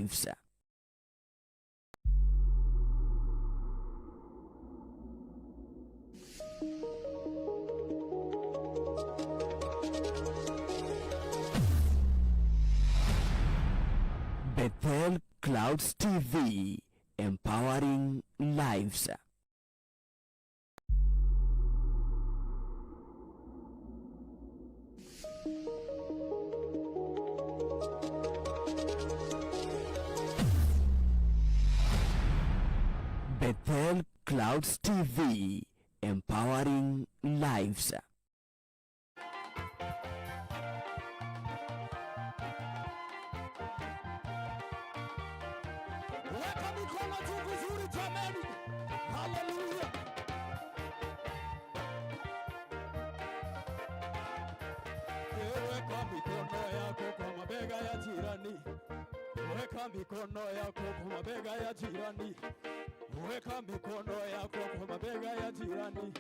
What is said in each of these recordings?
lives. Bethel Clouds TV, empowering lives. Bethel Clouds TV, empowering lives. Weka mikono juu vizuri jameni. Haleluya. Weka mikono yako kwa mabega ya jirani. Weka mikono yako kwa mabega ya jirani. Weka mikono yako kwa mabega ya jirani.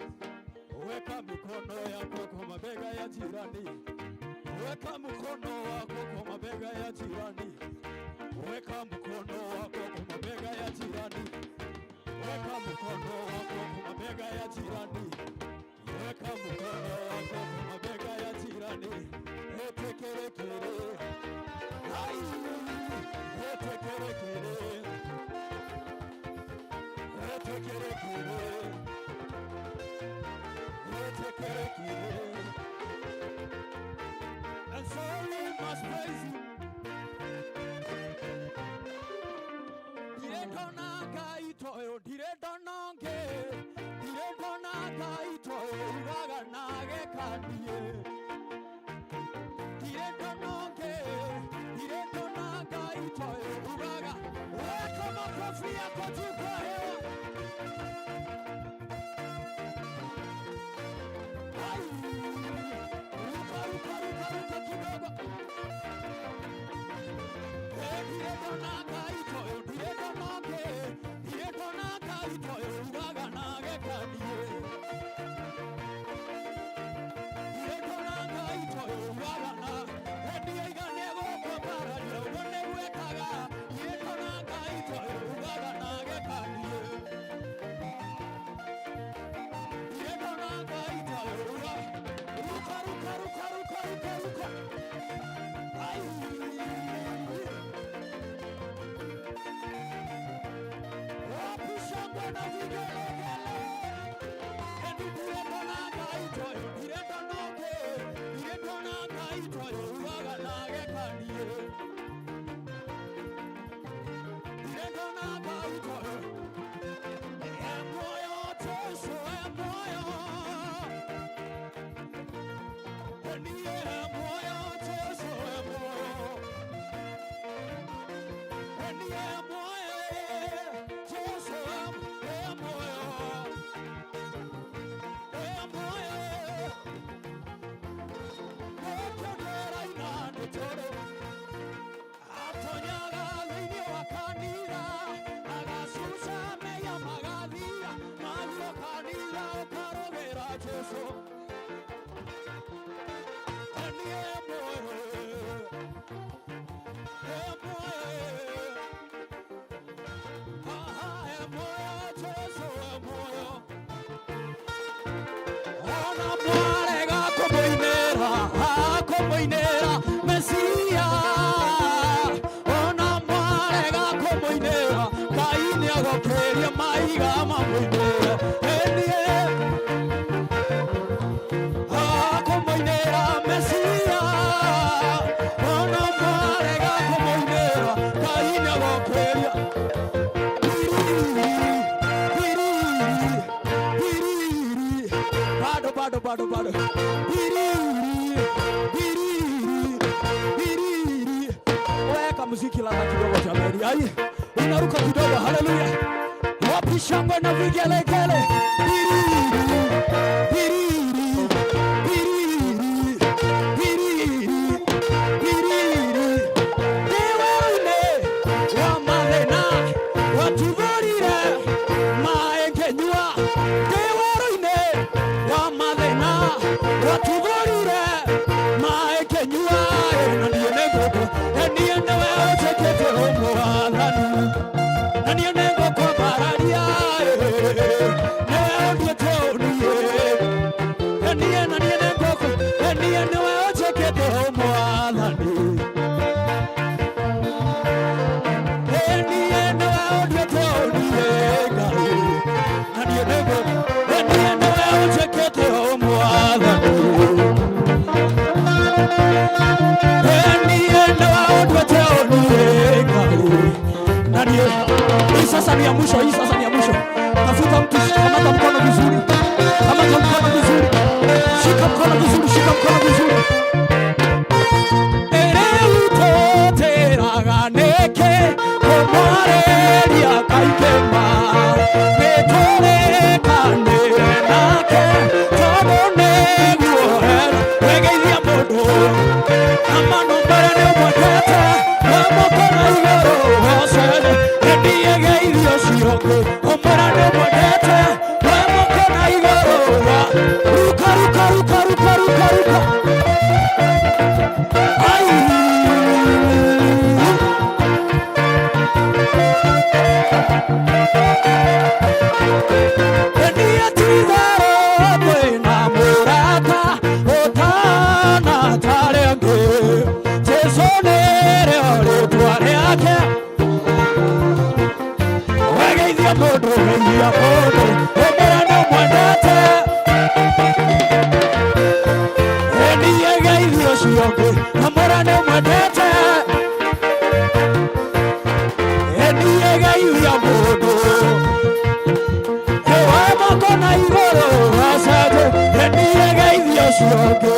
Weka mikono yako kwa mabega ya jirani. Weka mkono wako kwa mabega ya jirani. Weka mkono wako kwa mabega ya jirani. Weka mkono wako kwa mabega ya jirani. Weka mkono wako kwa mabega ya jirani. Etekerekere. Ai! Etekerekere. Etekerekere. Etekerekere. And so we must praise him. Ndirendona Ngai toyo, ndirendona nge, ndirendona Ngai toyo, ugaga nagekanie. Ndirendona nge, ndirendona Ngai toyo, ugaga. Weka makofi yako juu kwa hewa. Ai! Ruka, ruka, ruka, ruka kidogo. Ndirendona Ngai toyo, ndirendona nge, ndirendona Ngai toyo, ugaga nagekanie. Ndirendona Ngai toyo, ugaga na, endiaiga nĩegũkũmbararia, ũguo nĩguo ekaga. Ndirendona Ngai toyo, ugaga nagekanie. Ndirendona Ngai toyo, ugaga. Ruka, ruka, ruka, ruka, ruka, ruka. Ai! Wapi shangwe na vigelegele? Ndirendona Ngai toyo, ndirendona nge, ndirendona Ngai toyo, ugaga nagekanie. Ndirendona Ngai toyo, e muoyo Jesu, e muoyo. Niĩ e muoyo Jesu, e muoyo. Niĩ e muoyo Jesu, e muoyo. E muoyo. Gũkũ ndĩraina nĩ tondũ atonyaga thĩinĩ wa kanitha agacuca mehia magathira maguo kanitha ũkarũgĩra Jesu. Niĩ muoyo, e muoyo. Aha, e muoyo Jesu, e muoyo. Ona mwarega kũmũinĩra, kũmũinĩra Mesia. Ona mwarega kũmũinĩra, Ngai nĩagũkĩria maiga mamũinĩre. Ĩniĩ kũmũinĩra Mesia. Ona mwarega kũmũinĩra, Ngai nĩagũkĩria. Piriri, piriri, bado, bado, bado, bado. Piriri, piriri, piriri. Weka muziki ladha kidogo jamani. Ai, unaruka kidogo, haleluya. Wapi shangwe na vigelegele? Piriri, piriri, piriri, piriri, piriri. Ndĩ werũ-inĩ wa mathĩna watuthũrire maĩ ngĩnyua. Ndĩ werũ-inĩ wa mathĩna watuthũrire maĩ ngĩnyua. Na niĩ nĩngũkũ, niĩ nĩwe ũnjĩkĩte ũmwe. Hii sasa ni ya mwisho, hii sasa ni ya mwisho. Tafuta mtu, kamata mkono vizuri, kamata mkono vizuri, shika mkono vizuri, shika mkono vizuri. Ereutoteraganeke komwareria kaikema nĩtũrĩkanĩre nake tondũ nĩguohera wegeithia mũndũ amano mbere nĩũmwendete wamũkora igũrũ gocere endiyegeithio ciongĩ ũmwĩra nĩũmwendete wamũkora igũrũ wa ruka ruka ruka ruka ruka ruka. Ai. Niĩ ti-itherũ twĩna mũrata ũtana ta arĩa angĩ. Jesũ nĩrĩo rĩtwa rĩake. Wegeithia mũndũ, geithia mũndũ, ũmwĩre nĩũmwendete. Niĩ geithia ũcio ũngĩ, ũmwĩre nĩũmwendete. Niĩ geithia mũndũ wamoko na igũrũ gacaje niĩ geithia ũcio ũngĩ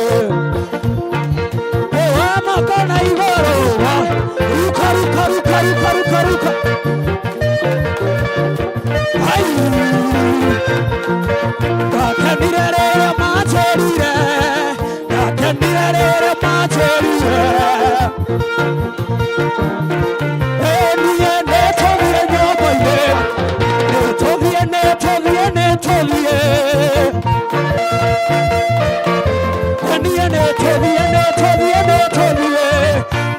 wamoko na igũrũ wa ruka ruka ruka ruka ruka ruka. Ai, ndakenire rĩrĩa manjĩrire, ndakenire rĩrĩa manjĩrire niĩ nĩtũthiĩ nyũmba-inĩ, nĩtũthiĩ, nĩtũthiĩ, nĩtũthiĩ niĩ nĩtũthiĩ, nĩtũthiĩ, nĩtũthiĩ,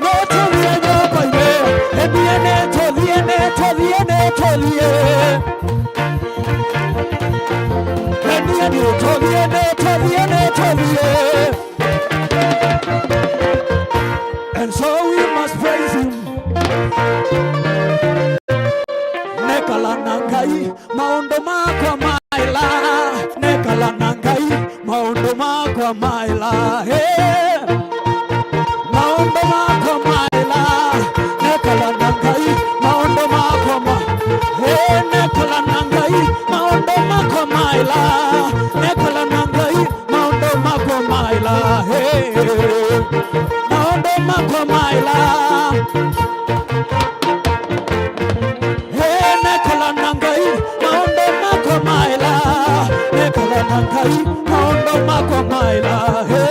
nĩtũthiĩ nyũmba-inĩ niĩ nĩtũthiĩ, nĩtũthiĩ, nĩtũthiĩ niĩ nĩtũthiĩ, nĩtũthiĩ, nĩtũthiĩ. And so we must praise him. Nekala na Ngai maundu makwa maila, nekala na Ngai maundu makwa maila. Hey. Maundu makwa maila, nekala na Ngai maundu makwa ma. Hey, nekala na Ngai maundu makwa maila, nekala na Ngai maundu makwa maila. Hey. Maundu makwa maila. Hey, nekala na Ngai maundu makwa maila, nekala na Ngai maundu makwa maila. Hey,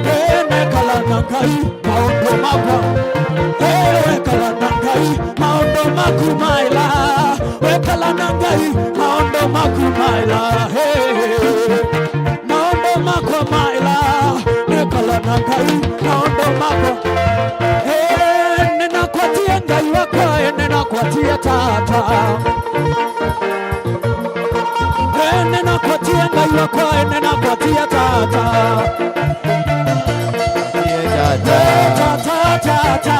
hey, nekala na Ngai maundu makwa. Hey, wekala na Ngai maundu maku maila, wekala na Ngai maundu maku maila. Hey, maundu makwa maila, nekala na Ngai maundu makwa. Hey, ninakwatia Ngai wakwa, ninakwatia tata. Hey, ninakwatia Ngai wakwa, ninakwatia tata. Hey, tata, tata.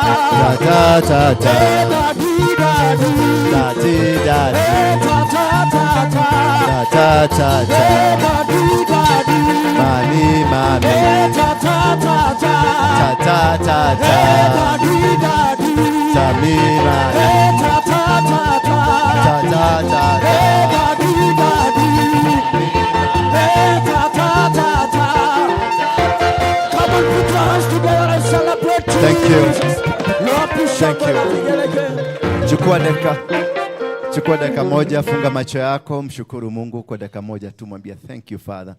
Ta ta ta. Hey, daddy, daddy. Daddy, daddy. Hey, tata, tata. Ta ta ta. Hey, daddy, daddy. Mami, mami. Hey, tata, tata. Ta ta ta ta. Hey, daddy, daddy. Tami, mami. Hey, tata, tata. Ta ta ta. Hey, daddy, daddy. Hey, tata, tata. Come on, put your hands together and celebrate Thank you. Jesus. Lord, Thank you. Chukua dakika moja, funga macho yako, mshukuru Mungu kwa dakika moja tu, mwambie, "Thank you, Father,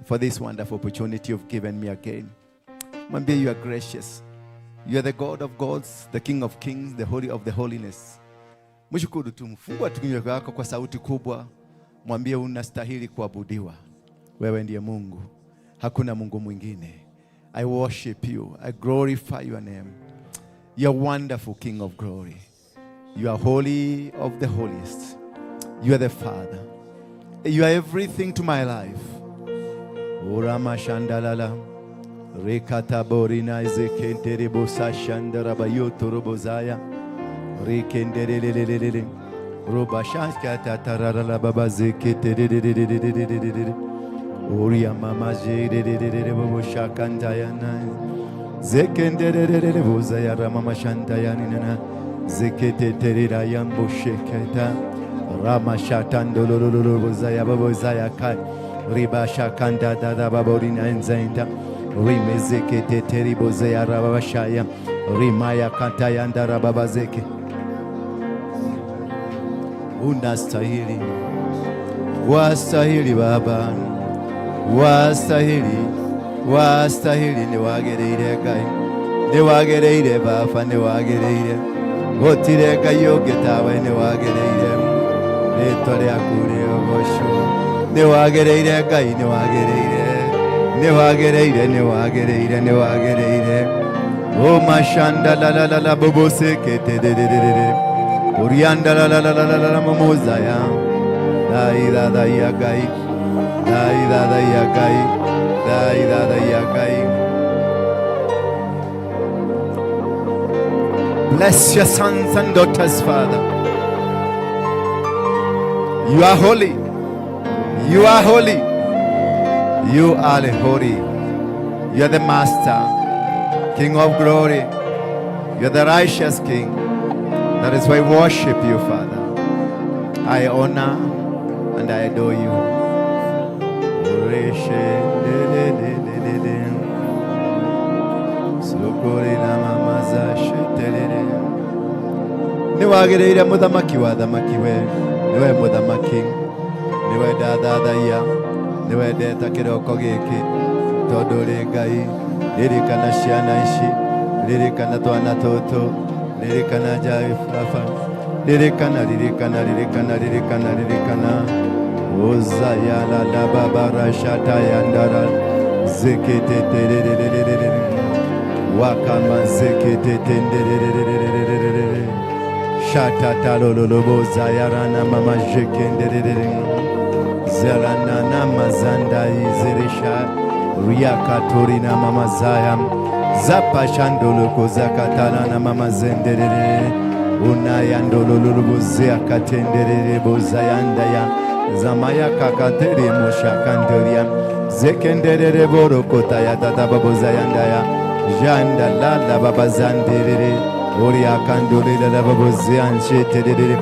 for this wonderful opportunity you've given me again." Mwambie you are gracious. You are the God of gods, the King of kings, the Holy of the holiness. Mshukuru tu, fungua tu kinywa chako kwa sauti kubwa, mwambie unastahili kuabudiwa. Wewe ndiye Mungu, hakuna Mungu mwingine. I worship you. I glorify your name. You are wonderful, King of glory. You are holy of the holiest. You are the Father. You are everything to my life. Urama shandalala. Rekataborina ezekenterebosa shandarabayotorobozaya. Rekenderelelelele. Robashashkatatararala baba zeketerelelelelelelele. Uria mama jerererere bobo shakantayana zekendererere bozaya mama shantayanina zeketeterera yambo sheketa rama shatandolololo bozaya bozaya kai riba shakanda dada baborina enzainda rimezeketeteri bozaya rababashaya rimaya katayanda rababazeke. Unastahili, wastahili Baba, wastahili, wastahili. Nĩwagĩrĩire Ngai, nĩwagĩrĩire Baba, nĩwagĩrĩire. Gũtirĩ Ngai ũngĩ tawe, nĩwagĩrĩire. Rĩtwa rĩaku rĩogocwo. Nĩwagĩrĩire Ngai, nĩwagĩrĩire, nĩwagĩrĩire, nĩwagĩrĩire, nĩwagĩrĩire. O mashanda la la la la bobo sekete de de de de de Urianda la la la la la la la mamozaya. Dai da dai ya gai. Dai da dai ya gai. Dai da dai ya gai. Bless your sons and daughters, Father. You are holy. You are holy. You are the holy. You are the Master, King of glory. You are the righteous King. That is why I worship you, Father. I honor and I adore you. Oreshe le le le le le le. Sokore na mama za shetelele. Nĩwagĩrĩire mũthamaki wa thamaki we, nĩwe mũthamaki, nĩwe ndathathaiya, nĩwe ndeta kĩroko gĩkĩ, tondũ ũrĩ Ngai. Ririkana ciana ici, ririkana twana tũtũ, ririkana Ngai Baba, ririkana, ririkana, ririkana, ririkana, ririkana. Uzaya la la baba rashata yandara zeketetererererere wakama zeketetenderererererere shatatalololoboza yarana mama jekenderere zeranana mazanda izeresha riakatorina mama zaya zapashandoloko zakatalana mama zenderere unayandolololobozea katenderere bozayandaya zamaya kakateri mushakandoria zekenderere borokotaya tatababozayandaya janda lala babazanderere oriakandolela lababozeansheterere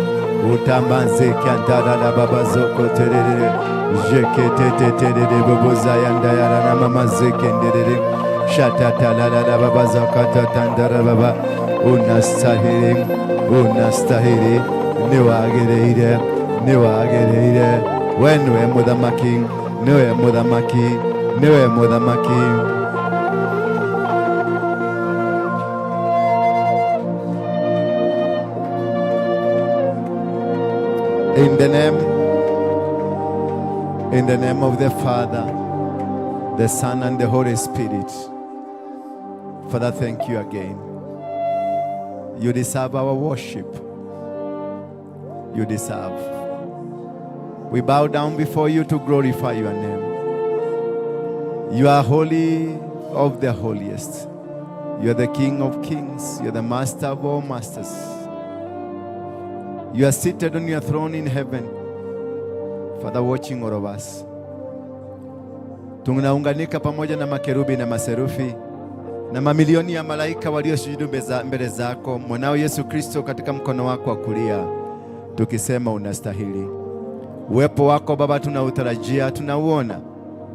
utambanzekyantala babazokoterere jeketeteterere bobozayandayarana mama zekenderere shatatalala babazakatatandara baba. Unastahili, unastahili, nĩwagĩrĩire, nĩwagĩrĩire. We nĩwe mũthamaki, nĩwe mũthamaki, nĩwe mũthamaki. In the name of the Father, the Son, and the Holy Spirit. Father, thank you again. You deserve our worship. You deserve. We bow down before you to glorify your name. You are holy of the holiest. You are the King of kings. You are the master of all masters. You are seated on your throne in heaven, Father, watching all of us. Tunaunganika pamoja na makerubi na maserufi na mamilioni ya malaika waliosujudu mbele zako, mwanao Yesu Kristo katika mkono wako wa kulia, tukisema unastahili. Uwepo wako Baba tunautarajia, tunauona.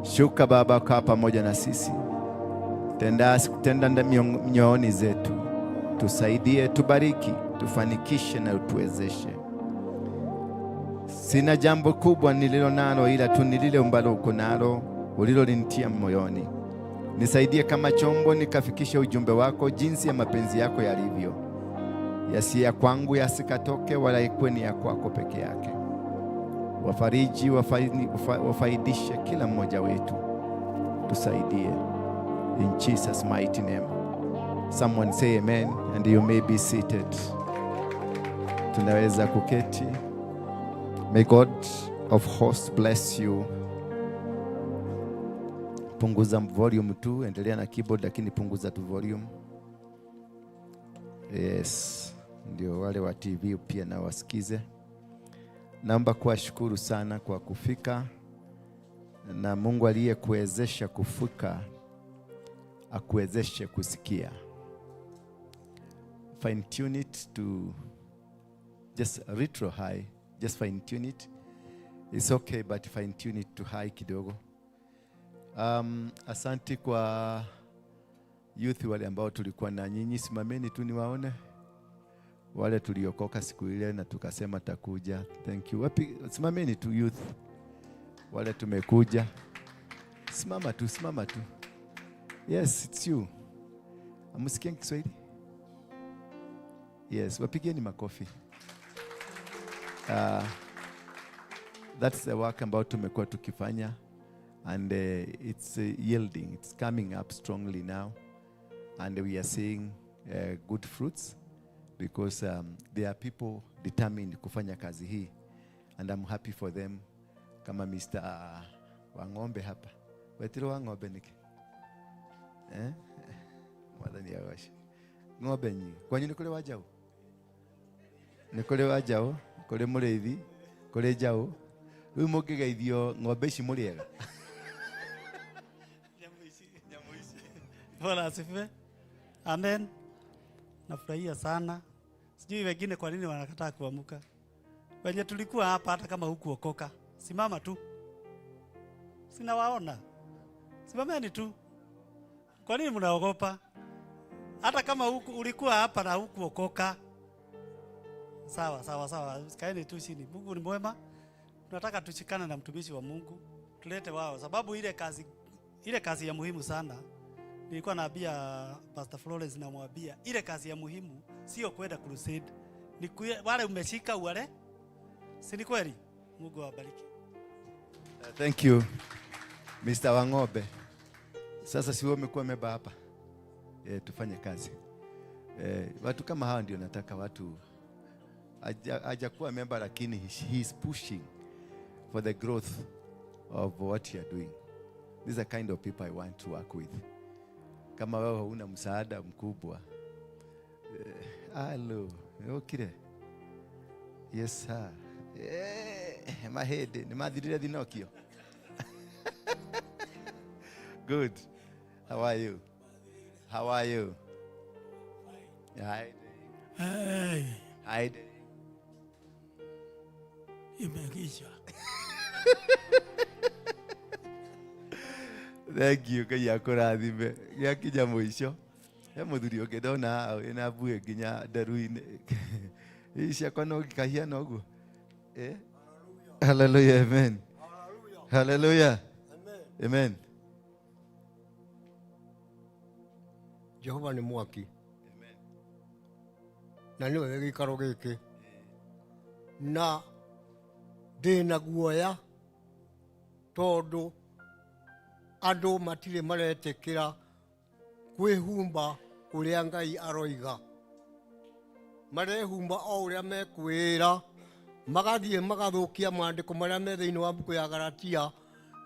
Shuka Baba, kaa pamoja na sisi, tenda, tenda mioyoni zetu, tusaidie, tubariki, tufanikishe na utuwezeshe. Sina jambo kubwa nililo nalo, ila tu ni lile ambalo uko nalo ulilolinitia moyoni. Nisaidie kama chombo nikafikishe ujumbe wako jinsi ya mapenzi yako yalivyo, yasi ya kwangu yasikatoke, wala ikuwe ni ya kwako peke yake. Wafariji, wafaidishe kila mmoja wetu, tusaidie. In Jesus' mighty name. Someone say amen and you may be seated. Tunaweza kuketi. May God of hosts bless you. Punguza volume tu, endelea na keyboard lakini punguza tu volume. Yes, ndio wale wa TV pia na wasikize. Naomba kuwashukuru sana kwa kufika Na Mungu aliyekuwezesha kufika akuwezeshe kusikia. Fine tune it to just retro high, just fine tune it. It's okay, but fine tune it to high kidogo. Asanti kwa youth wale ambao tulikuwa na nyinyi, simameni tu niwaone. Wale tuliokoka siku ile na tukasema takuja. Thank you. Wapi, simameni tu youth. Wale tumekuja. Simama tu, simama tu. Yes, it's you. Amusikia Kiswahili? Yes, wapigeni makofi. That's the work ambao tumekuwa tukifanya and it's yielding. It's coming up strongly now and we are seeing good fruits because there are people determined kufanya kazi hii and I'm happy for them, kama Mr. Wang'ombe hapa. Wetiro Wang'ombe niki? Eh? Mwathani agoce. Ng'ombe nyingi. Kwanyu nĩ kũrĩ wa njaũ? Nĩ kũrĩ wa njaũ, kũrĩ mũrĩithi, kũrĩ njaũ. Rĩu mũngĩgeithio ng'ombe ici mũrĩega. Bwana asifiwe. Amen. Nafurahia sana. Sijui wengine kwa nini wanakataa kuamuka. Wenye tulikuwa hapa, hata kama hukuokoka, simama tu. Sinawaona. Simameni tu. Kwa nini mnaogopa? Hata kama huku, ulikuwa hapa na hukuokoka. Sawa, sawa, sawa. Kaeni tu chini. Mungu ni mwema. Tunataka tushikane na mtumishi wa Mungu. Tulete wao, sababu ile kazi ya muhimu sana, nilikuwa naambia Pastor Florence, namwambia ile kazi ya muhimu sio kwenda crusade, ni wale umeshika wale, si ni kweli? Mungu awabariki. Thank you, Mr. Wang'ombe. Sasa si wewe umekuwa member hapa? Tufanye kazi. Watu kama hawa ndio nataka watu hajakuwa member lakini he is pushing for the growth of what you are doing. These are kind of people I want to work with. Kama wewe huna msaada mkubwa. Halo, okire. Yes sir. Mahĩndĩ nĩ mathirire thinokio. Good. How are you? How are you? Hi. Hey, Hi. Imeisha. Thank you. Ngai akũrathime. Gĩakinya mũico. He mũthuri ũngĩ ndona haha wĩna mbuĩ nginya nderu-inĩ. Ici ciakwa no ngĩkahiana ũguo. Eh? Hallelujah, amen. Hallelujah. Amen. Jehova nĩ mwaki na nĩwe wĩ gĩikaro gĩkĩ, na ndĩna guoya tondũ andũ matirĩ maretĩkĩra kwĩhumba ũrĩa Ngai aroiga. Marehumba o ũrĩa mekwĩra, magathiĩ magathũkia maandĩko marĩa me thĩinĩ wa mbuku ya Galatia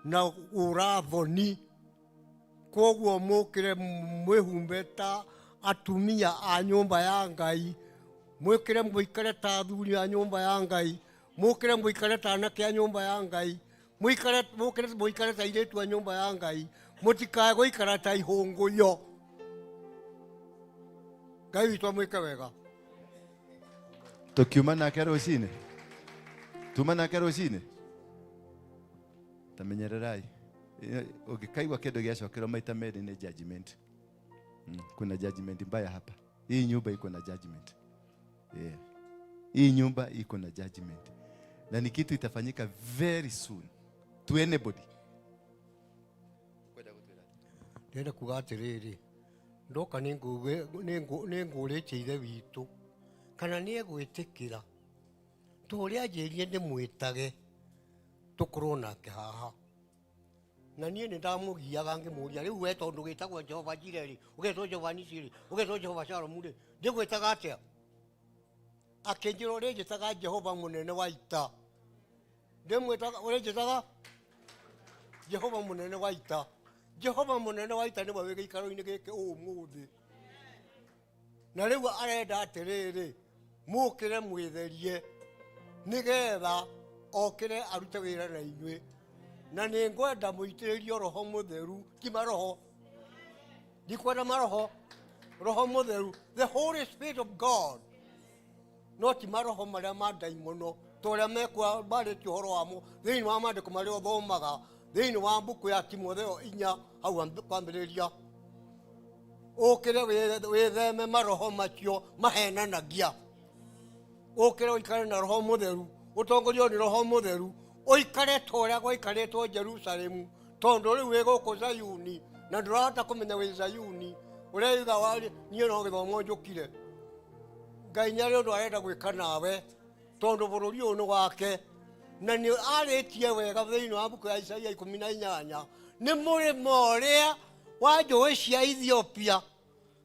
na ũrathoni. Koguo mũkĩre mwĩhumbe ta atumia a nyũmba ya Ngai, mwĩkĩre mũikare ta athuri a nyũmba ya Ngai, mũkĩre mũikare ta anake a nyũmba ya Ngai, mũikare mũkĩre mũikare ta airĩtu a nyũmba ya Ngai, mũtikae gũikara ta ihũngũyo. Ngai witũ amwĩke wega. Tukiuma nake rũcinĩ, tuma nake rũcinĩ, tamenyererai. Ũngĩkaigua kĩndũ gĩacokerwo maita merĩ nĩ judgment. Kuna judgment mbaya hapa. Hii nyumba iko na judgment, yeah. Hii nyumba iko na judgment na ni kitu itafanyika very soon to anybody. Ndĩrenda kuga atĩrĩrĩ, ndoka nĩ ngũrĩtie ithe witũ kana nĩ egwĩtĩkĩra ta ũrĩa anjĩrire ndĩmwĩtage tũkorwo nake haha. Na niĩ nĩ ndamũgiaga ngĩmũria, rĩu we tondũ wĩtagwo Jehova Jire rĩ, ũgetwo Jehova Nisi rĩ, ũgetwo Jehova Shalom rĩ, ndĩgwĩtaga atĩa? Akĩnjĩra ũrĩnjĩtaga Jehova mũnene wa ita. Ndĩmwĩtaga ũrĩnjĩtaga Jehova mũnene wa ita. Jehova mũnene wa ita nĩwe wĩ gĩikaro-inĩ gĩkĩ ũmũthĩ. Na rĩu arenda atĩrĩrĩ, mũkĩre mwĩtherie nĩgetha okĩre arute wĩra na inyuĩ. Na nĩ ngwenda mũitĩrĩrio Roho Mũtheru, ti maroho, ndikwenda maroho, Roho Mũtheru, the Holy Spirit of God, no ti maroho marĩa ma ndaimono ta ũrĩa mekwa marĩtie ũhoro wamo thĩinĩ wa maandĩko marĩa ũthomaga thĩinĩ wa mbuku ya Timotheo 4 hau kwambĩrĩria. Ũkĩre wĩtheme maroho macio mahenanagia. Ũkĩre ũikare na Roho Mũtheru, ũtongorio nĩ Roho Mũtheru, ũikare ta ũrĩa gwaikarĩtwo Jerusalemu, tondũ rĩu wĩ gũkũ Zayuni na ndũrahota kũmenya wĩ Zayuni. Ũreiga warĩ niĩ no gĩthomo njũkire. Ngai nĩ arĩ ũndũ arenda gwĩka nawe, tondũ bũrũri ũyũ nĩ wake, na nĩ arĩtie wega thĩinĩ wa mbuku ya Isaia 18, nĩ mũrĩmo ũrĩa wa njũĩ cia Ethiopia,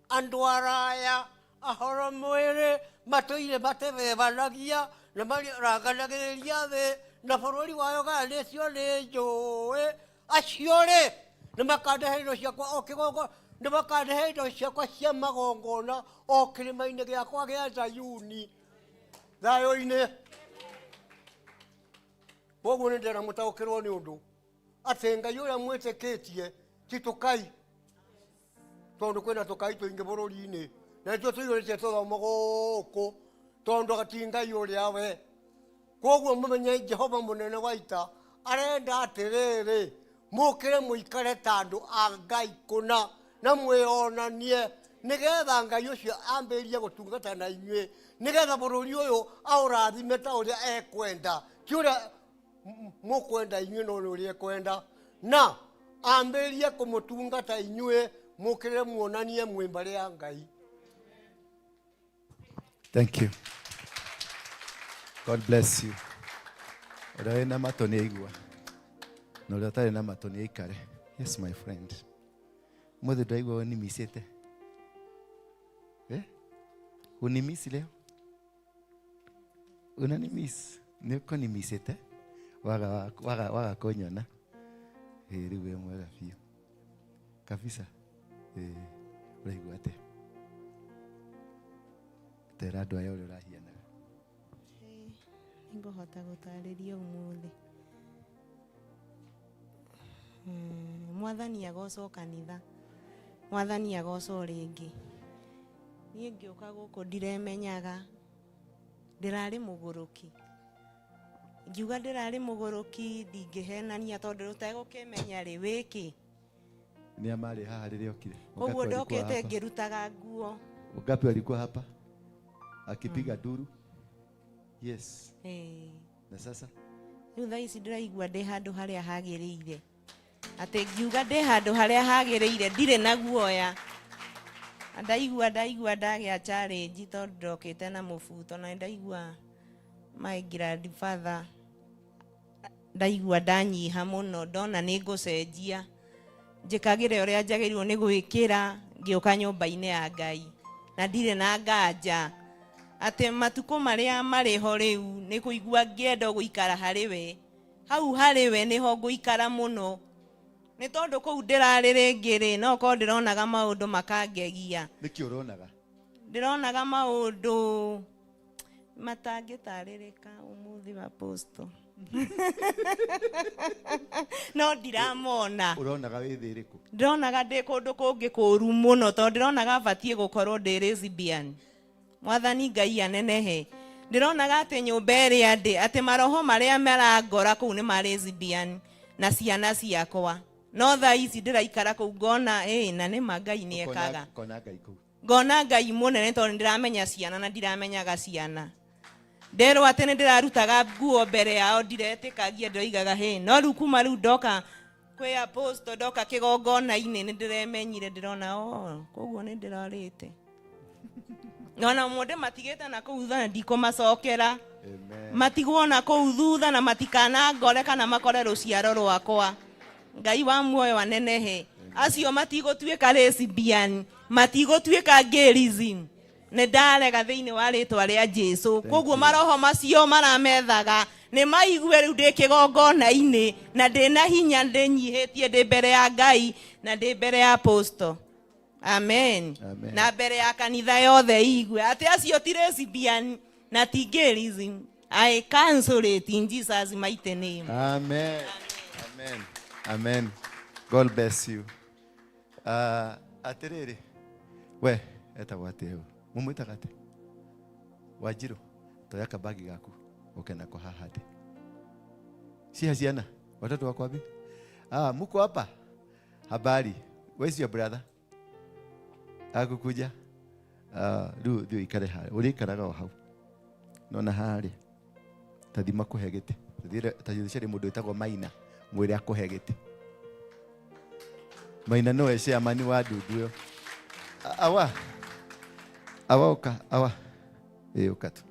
andũ araya ahoro mwĩrĩ matũire matebebanagia na maranganagĩrĩria thĩ, na bũrũri wayo gayanĩtio nĩ njũĩ. Acio rĩ nĩ makandehe indo ciakwa o kĩgongo, nĩ makandehe indo ciakwa cia magongona o kĩrĩma-inĩ gĩakwa gĩa Zayuni. Thayũ-inĩ. Koguo nĩ ndĩrenda mũtaũkĩrwo nĩ ũndũ atĩ Ngai ũrĩa mwĩtĩkĩtie ti tũkai, tondũ kwĩna tũkai tũingĩ bũrũri-inĩ na nĩtuo tũiyũrĩtie tũthomo gũkũ, tondũ ti Ngai ũrĩa we. Koguo mũmenye Jehova mũnene wa ita arenda atĩrĩrĩ, mũkĩre mũikare ta andũ a Ngai kũna na mwĩonanie, nĩgetha Ngai ũcio ambĩrĩrie gũtungata na inyuĩ, nĩgetha bũrũri ũyũ aũrathime ta ũrĩa ekwenda, ti ũrĩa mũkwenda inyuĩ, no nĩ ũrĩa ekwenda, na ambĩrĩrie kũmũtungata inyuĩ, mũkĩre muonanie mwĩ mbarĩ ya Ngai. Thank you. God bless you. Ũrĩa wĩna matũ nĩ aigua, na ũrĩa ũtarĩ na matũ nĩ aikare. Yes, my friend. Mũthĩ ndaigua ũnimicĩte. Eh? Unimisi leo? Unanimiss? Nĩ ũkũnimicĩte? Waga waga waga kũnyona. Ĩ rĩu wĩ mwega biũ. Kabisa. Ĩ ũraigua atĩa? Tera andũ aya ũrĩa ũrahianaga. Nĩngũhota gũtarĩria ũmũthĩ. Mwathani agocwo kanitha, Mwathani agocwo rĩngĩ. Niĩ ngĩũka gũkũ ndiremenyaga, ndĩrarĩ mũgũrũki. Ngiuga ndĩrarĩ mũgũrũki ndingĩhenania, tondũ ũtegũkĩmenya rĩ wĩkĩ. Nĩ amarĩ haha rĩrĩa okire? Koguo ndokĩte ngĩrutaga nguo. Wangapi walikuwa hapa akipiga nduru? Yes. Na sasa Rĩu thaa ici ndĩraigua ndĩ handũ harĩa hagĩrĩire, atĩ ngiuga ndĩ handũ harĩa hagĩrĩire, ndirĩ na guoya. Na ndaigua ndagĩa challenge, tondũ ndokĩte na mũbuto, na ndaigua my grandfather, ndaigua ndanyiha mũno, ndona nĩ ngũcenjia, njĩkagĩre ũrĩa njagĩrĩirwo nĩ gwĩkĩra ngĩũka nyũmba-inĩ ya Ngai, na ndirĩ na nganja atĩ matukũ marĩa marĩ ho rĩu nĩ kũigua ngĩenda gũikara harĩ we, hau harĩ we nĩho ngũikara mũno, nĩ tondũ kũu ndĩrarĩ rĩngĩ rĩ, no korwo ndĩronaga maũndũ makangegia. Nĩkĩ ũronaga? Ndĩronaga maũndũ matangĩtarĩrĩka ũmũthĩ wa apostle, no ndiramona. Ũronaga wĩ thĩ ĩrĩkũ? Ndĩronaga ndĩ kũndũ kũngĩ kũru mũno, tondũ ndĩronaga batiĩ gũkorwo ndĩ lesbian. Mwathani Ngai anenehe. Ndĩronaga atĩ nyũmba ĩrĩa ndĩ, atĩ maroho marĩa marangora kũu nĩ ma lesbian na ciana ciakwa, no thaa ici ndĩraikara kũu ngona ĩ na nĩ ma Ngai nĩ ekaga. Ũkona Ngai kũu. Ngona Ngai mũnene, tondũ nĩndĩramenya ciana na ndiramenyaga ciana. Nderwo atĩ nĩ ndĩrarutaga nguo mbere yao, ndiretĩkagia, ndĩroigaga hĩ. No rĩu kuma rĩu ndoka kwĩ apostle, ndoka kĩgongona-inĩ, nĩ ndĩremenyire, ndĩrona o koguo nĩ ndĩrorĩte, nona ũmwe ndĩmatigĩte na kũu thutha na ndikũmacokera. Amen. Matigwo na kũu thutha na matikanangore kana makore rũciaro rwakwa. Ngai wa muoyo anenehe. Acio matigũtuĩka lesbian, matigũtuĩka gayism, nĩ ndarega thĩinĩ wa rĩtwa rĩa Jesu. Koguo maroho macio maramethaga nĩ maigue rĩu ndĩ kĩgongona-inĩ na ndĩ na hinya, ndĩnyihĩtie ndĩ mbere ya Ngai na ndĩ mbere ya apostle. Amen. Amen. Na mbere ya kanitha yothe igue atĩ acio ti lesbian na ti gayism. I cancel it in Jesus' mighty name. Amen. Amen. Amen. God bless you. Atiriri we etagwo atia u mumwitaga atia? Wanjiru, toya kabagi gaku uke nako haha thĩ. Ciha ciana, watoto wako wapi? Ah, muko hapa? Habari. Where's your brother? Agukuja? Ah, rĩu thiĩ ũikare haha. Ũrĩikaraga o hau. Nona haha rĩ. Tathi makũhe gĩtĩ. Tathi ũcarie mũndũ wĩtagwo Maina, mwĩre akũhe gĩtĩ. Maina nowe chairman wa ndundu ĩyo. Awa. Awa ũka, awa. Ĩ ũka tu.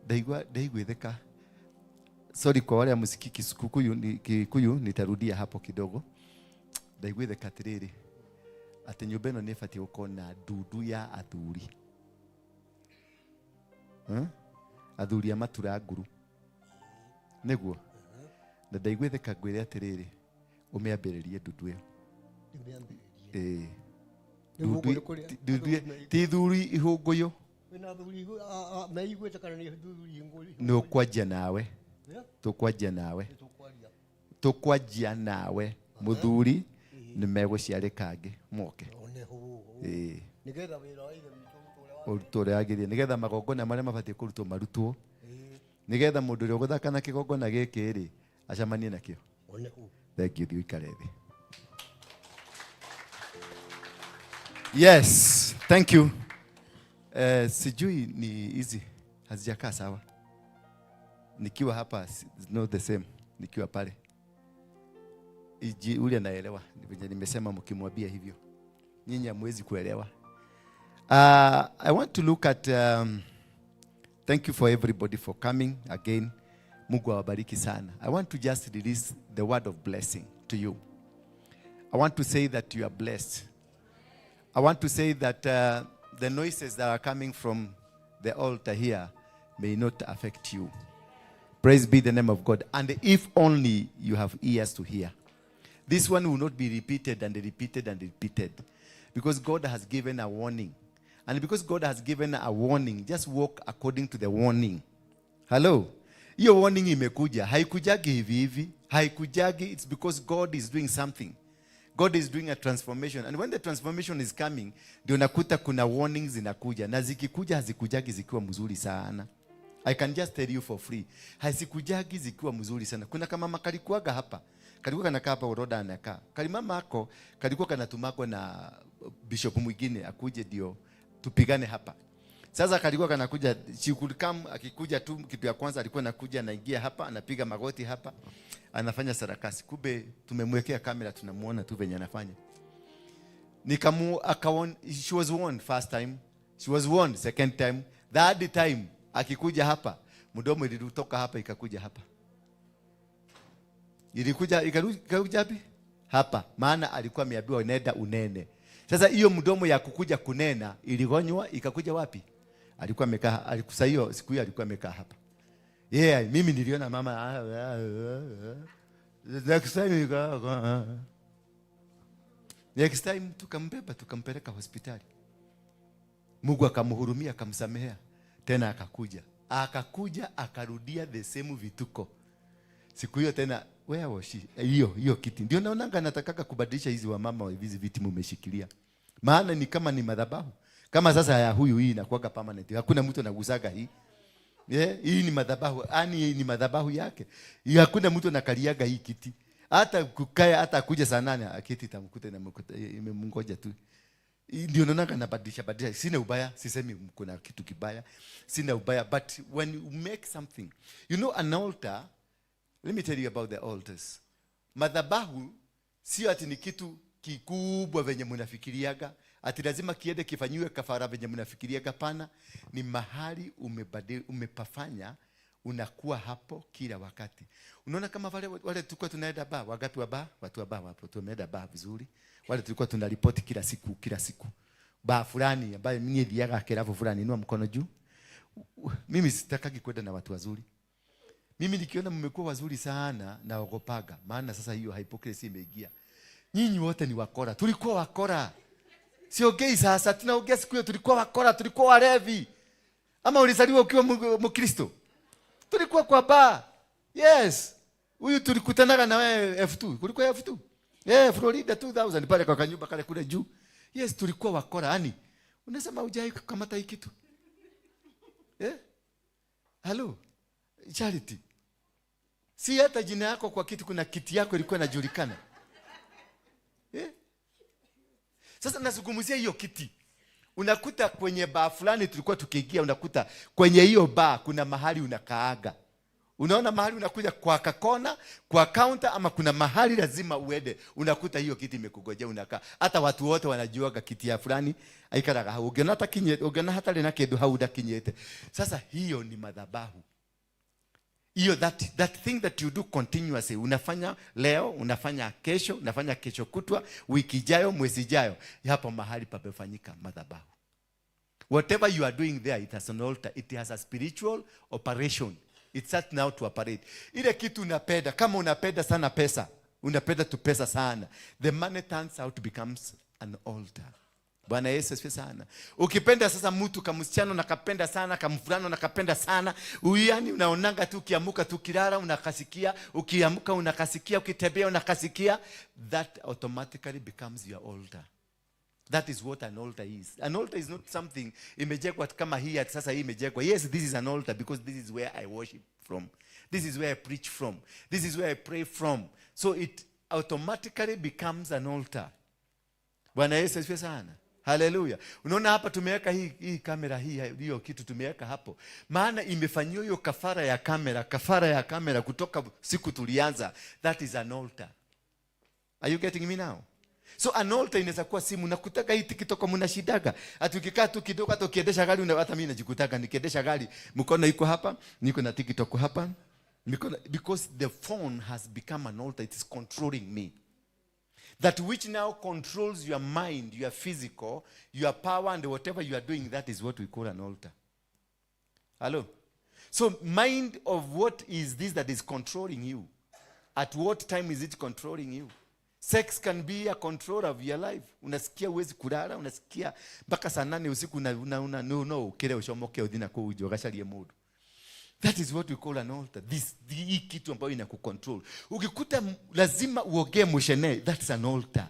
Ndaigua ndaiguithĩka. Sorry kwa wale hamsikii Kikuyu, Kikuyu nitarudia hapo kidogo. Ndaiguithĩka atĩrĩrĩ atĩ nyũmba ĩno nĩ ĩbatiĩ gũkorwo na ndundu ya athuri. Athuri a matura nguru. Nĩguo. Na ndaiguithĩka ngwĩre atĩrĩrĩ ũmĩambĩrĩrie ndundu ĩyo. Ĩĩ. Nĩguo Ndundu kũrĩ kũrĩa ndundu athuri meiguĩte. ti thuri ihũngũyũ. Kwĩna athuri meiguĩte kana nĩ athuri ihũngũyũ? Nĩ ũkwanjia nawe. Yeah. Tũkwanjia nawe. Nĩ tũkwaria. Tũkwanjia nawe mũthuri nĩ megũciarĩka angĩ moke. One hũ. Ĩĩ. Nĩgetha wĩra wa ithe witũ ũrutwo ũrĩa Ũrutwo ũrĩa wagĩrĩire. Nĩgetha magongona marĩa mabatiĩ kũrutwo marutwo. Nĩgetha mũndũ ũrĩa ũgũthaka na kĩgongona gĩkĩ rĩ acemanie nakĩo. One hũ. Thank you, thiĩ ũikare thĩ. Yes, thank you. Sijui ni hizi hazijakaa sawa. Nikiwa hapa it's not the same nikiwa pale. Iji ule anaelewa venye nimesema, mkimwambia hivyo nyinyi hamwezi kuelewa. I want to look at thank you for everybody for coming again. Mungu awabariki sana. I want to just release the word of blessing to you. I want to say that you are blessed. I want to say that the noises that are coming from the altar here may not affect you. Praise be the name of God. And if only you have ears to hear. This one will not be repeated and repeated and repeated. Because God has given a warning. And because God has given a warning, just walk according to the warning. Hello? Hiyo warning imekuja. Haikujagi hivi hivi. Haikujagi. It's because God is doing something. God is doing a transformation. And when the transformation is coming, ndio nakuta kuna warnings zinakuja. Na zikikuja hazikujagi zikiwa mzuri sana. I can just tell you for free. Hazikujagi zikiwa mzuri sana. Kuna kama mama kalikuwaga hapa. Kalikuwa kanakaa hapa, Uroda anakaa. Kalimama ako, kalikuwa kanatumako na bishop mwingine akuje ndio tupigane hapa. Sasa kalikuwa kanakuja, she could come, akikuja tu kitu ya kwanza alikuwa anakuja anaingia hapa, anapiga magoti hapa, anafanya sarakasi. Kumbe tumemwekea kamera tunamuona tu venye anafanya. Nikamu, akaon, she was warned first time, she was warned second time, third time akikuja hapa, mdomo ilitoka hapa ikakuja hapa. Ilikuja ikakuja wapi? Hapa, maana alikuwa ameambiwa nenda unene. Sasa hiyo mdomo ya kukuja kunena iligonywa ikakuja wapi? Alikuwa amekaa, alikusa hiyo siku hiyo alikuwa amekaa hapa. Yeah, mimi niliona mama, Next time Next time tukambeba tukampeleka hospitali. Mungu akamhurumia akamsamehea. Tena akakuja. Akakuja akarudia the same vituko. Siku hiyo tena where was she? Hiyo kiti. Ndio naonanga natakaga kubadilisha hizi wamama hizi viti mmeshikilia. Maana ni kama ni madhabahu. Kama sasa ya huyu hii inakuwaga permanent. Hakuna mtu anagusaga hii. Yeah, hii ni madhabahu. Yaani hii ni madhabahu yake. Hii hakuna mtu anakaliaga hii kiti. Hata kukaya, hata kuja saa 8 kiti itamkuta inamkuta, imemngoja tu. Hii ndio naonanga nabadilisha badilisha. Sina ubaya, sisemi kuna kitu kibaya. Sina ubaya, but when you make something, you know an altar, let me tell you about the altars. Madhabahu sio ati ni kitu kikubwa venye mnafikiriaga, ati lazima kiende kifanyiwe kafara venye mnafikiriaga. Pana, ni mahali umepafanya, unakuwa hapo kila wakati. Unaona kama wale tulikuwa tunaenda bar, wangapi wa bar? Watu wa bar wapo, tumeenda bar vizuri. Wale tulikuwa tunaripoti kila siku, kila siku. Bar fulani ambaye mimi niliaga kilabu fulani, inua mkono juu. Mimi sitakagi kwenda na watu wazuri. Mimi nikiona mmekuwa wazuri sana naogopaga, maana sasa hiyo hypocrisy imeingia. Nyinyi wote ni wakora. Tulikuwa wakora. Siongei sasa, tunaongea siku hiyo tulikuwa wakora, tulikuwa walevi. Ama ulizaliwa ukiwa Mkristo? Tulikuwa kwa bar. Yes. Huyu tulikutanaga na wewe F2. Kulikuwa F2. Eh, Florida 2000 pale kwa kanyumba kale kule juu. Yes, tulikuwa wakora yani. Unasema hujai kukamata hii kitu? Eh? Hello. Charity. Si hata jina yako kwa kitu, kuna kiti yako ilikuwa inajulikana. Eh? Sasa nazungumzia hiyo kiti. Unakuta kwenye baa fulani tulikuwa tukiingia, unakuta kwenye hiyo baa kuna mahali unakaaga. Unaona mahali unakuja kwa kakona, kwa counter, ama kuna mahali lazima uende, unakuta hiyo kiti imekugojea unakaa. Hata watu wote wanajuaga kiti ya fulani aikaraga hau. Ũngĩona atakinyĩte, ũngĩona hatarĩ na kĩndũ hau ndakinyĩte. Sasa hiyo ni madhabahu. Hiyo that thing that you do continuously, unafanya leo, unafanya kesho, unafanya kesho kutwa, wiki ijayo, mwezi ijayo, hapo mahali pamefanyika madhabahu. Whatever you are doing there, it has an altar, it has a spiritual operation. It starts now to operate. Ile kitu unapenda, kama unapenda sana pesa, unapenda tu pesa sana, the money turns out becomes an altar. Bwana Yesu asifiwe sana. Ukipenda sasa mtu kamsichana unakapenda sana, kamfulana unakapenda sana, yani unaonanga tu ukiamuka tu ukilala unakasikia, ukiamuka unakasikia, ukitembea unakasikia, that automatically becomes your altar. That is what an altar is. An altar is not something imejengwa kama hii ati sasa hii imejengwa. Yes, this is an altar because this is where I worship from. This is where I preach from. This is where I pray from. So it automatically becomes an altar. Bwana Yesu asifiwe sana. Haleluya. Unaona hapa tumeweka hii kamera, hii hiyo kitu tumeweka hapo. Maana imefanyiwa hiyo kafara ya kamera kutoka siku tulianza. That is an altar. Are you getting me now? So an altar inaweza kuwa simu nakutaka hii TikTok mnashidaga. Ati ukikaa tu kidogo, hata ukiendesha gari hata mimi najikutaka nikiendesha gari, mkono iko hapa, niko na TikTok hapa. Mikono, because the phone has become an altar, it is controlling me. That which now controls your mind, your physical, your power, and whatever you are doing, that is what we call an altar. Hello? So, mind of what is this that is controlling you? At what time is it controlling you? Sex can be a control of your life. Unasikia huwezi kulala, unasikia mpaka saa 8 usiku una no ukire ucomoke uthi na kũu nja ũgacarie mũndũ. That is what we call an altar. Hii kitu ambayo inakucontrol. Ukikuta lazima uogee mushene, that's an altar.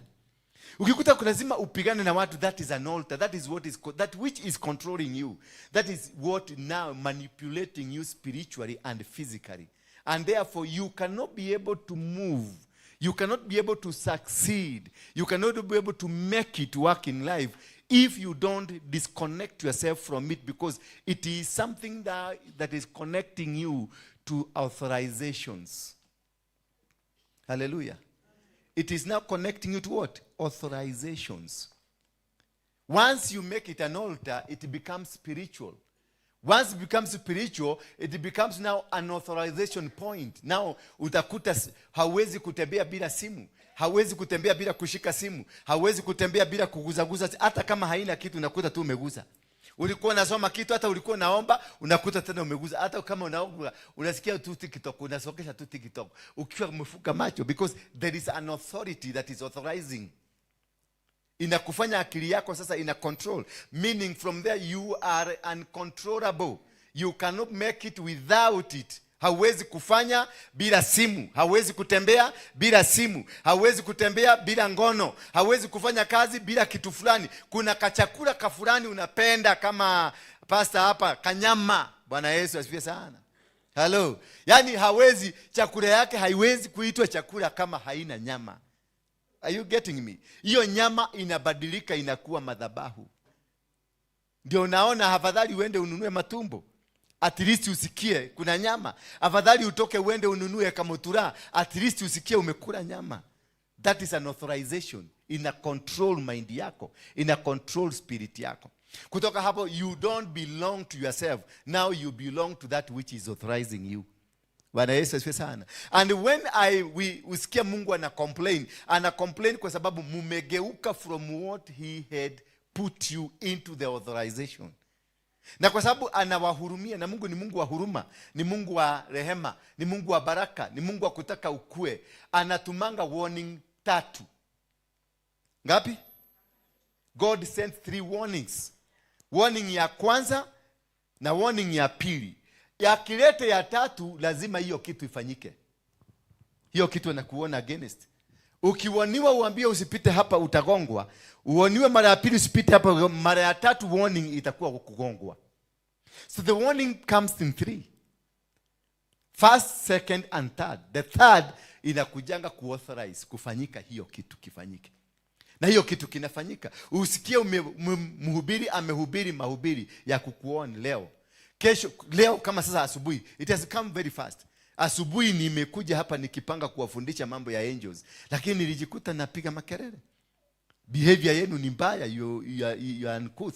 Ukikuta lazima upigane na watu, that is an altar. That is what is that which is controlling you. That is what now manipulating you spiritually and physically. And therefore you cannot be able to move. You cannot be able to succeed. You cannot be able to make it work in life if you don't disconnect yourself from it, because it is something that is connecting you to authorizations. Hallelujah. It is now connecting you to what? Authorizations. Once you make it an altar, it becomes spiritual. Once it becomes spiritual, it becomes now an authorization point. Now utakuta hauwezi kutembea bila simu, hauwezi kutembea bila kushika simu, hauwezi kutembea bila kuguzaguza, hata kama haina kitu unakuta tu umeguza. Ulikuwa unasoma kitu, hata ulikuwa unaomba, unakuta tena umeguza. Hata kama unaomba, unasikia tu TikTok, unasokesha tu TikTok ukiwa umefunga macho, because there is an authority that is authorizing. Inakufanya akili yako sasa ina control, meaning from there you are uncontrollable. You cannot make it without it. Hauwezi kufanya bila simu, hauwezi kutembea bila simu, hauwezi kutembea bila ngono, hauwezi kufanya kazi bila kitu fulani. Kuna kachakula ka fulani unapenda, kama pasta hapa, kanyama. Bwana Yesu asifiwe sana. Hello. Yaani hawezi, chakula yake haiwezi kuitwa chakula kama haina nyama. Are you getting me? Hiyo nyama inabadilika, inakuwa madhabahu. Ndio unaona afadhali uende ununue matumbo, at least usikie kuna nyama. Afadhali utoke uende ununue kamutura, at least usikie umekula nyama. That is an authorization. Ina control mind yako, ina control spirit yako. Kutoka hapo you don't belong to yourself. Now you belong to that which is authorizing you. Bwana Yesu asifiwe sana. And when I we usikia Mungu ana complain, ana complain kwa sababu mumegeuka from what he had put you into the authorization. Na kwa sababu anawahurumia, na Mungu ni Mungu wa huruma, ni Mungu wa rehema, ni Mungu wa baraka, ni Mungu wa kutaka ukue. Anatumanga warning tatu. Ngapi? God sent three warnings. Warning ya kwanza na warning ya pili. Yakilete ya tatu, lazima hiyo kitu ifanyike. Hiyo kitu anakuona against. Ukiwarniwa uambie usipite hapa, utagongwa. Uwarniwe mara ya pili usipite hapa, mara ya tatu warning itakuwa kugongwa. So the warning comes in three: first, second and third. The third inakujanga kuauthorize kufanyika hiyo kitu kifanyike, na hiyo kitu kinafanyika. Usikie mhubiri amehubiri mahubiri ya kukuwarn leo, kesho, leo kama sasa asubuhi, it has come very fast. Asubuhi nimekuja hapa nikipanga kuwafundisha mambo ya angels, lakini nilijikuta napiga makelele. Behavior yenu ni mbaya, you are uncouth.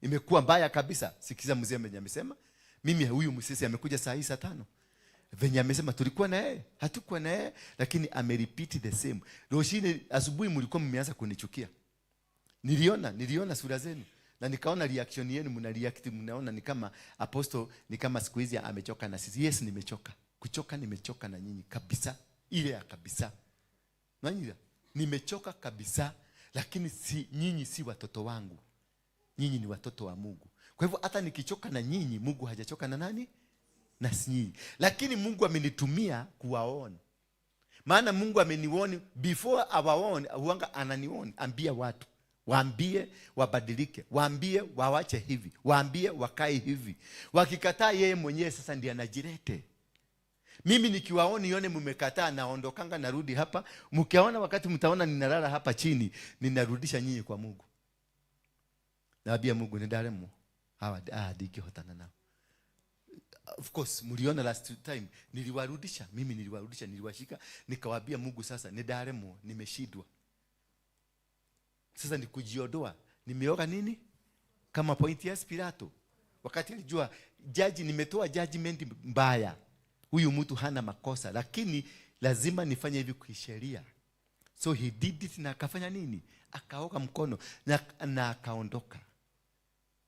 Imekuwa mbaya kabisa. Sikiza mzee mwenye amesema, mimi huyu msisi amekuja saa hii saa 5, venye amesema tulikuwa na yeye, hatukuwa na yeye, lakini amerepeat the same. Roshine, asubuhi mlikuwa mmeanza kunichukia. Niliona sura zenu na nikaona reaction yenu, mna react, mnaona ni kama apostle, ni kama siku hizi amechoka na sisi. Yes, nimechoka. Kuchoka nimechoka na nyinyi kabisa, ile ya kabisa. Nanyira, nimechoka kabisa, lakini si nyinyi si watoto wangu. Nyinyi ni watoto wa Mungu. Kwa hivyo hata nikichoka na nyinyi, Mungu hajachoka na nani? Na si nyinyi. Lakini Mungu amenitumia kuwawarn. Maana Mungu ameniwarn before awawarn, huanga ananiwarn, ambia watu. Waambie wabadilike, waambie wawache hivi, waambie wakae hivi. Wakikataa, yeye mwenyewe sasa ndiye anajilete. Mimi nikiwawarn nione mmekataa, naondokanga narudi hapa. Mkiona wakati mtaona ninalala hapa chini, ninarudisha nyinyi kwa Mungu. Naambia Mungu, nĩndaremwo, hawa ndingĩhotana nao. Of course mliona last time niliwarudisha, mimi niliwarudisha, niliwashika, nikawaambia Mungu, sasa nĩndaremwo, nimeshindwa. Sasa ni kujiondoa. Nimeoga nini? Kama Pontius Pilato. Wakati alijua jaji, nimetoa judgment mbaya. Huyu mtu hana makosa, lakini lazima nifanye hivi kisheria. So he did it na akafanya nini? Akaoga mkono na akaondoka.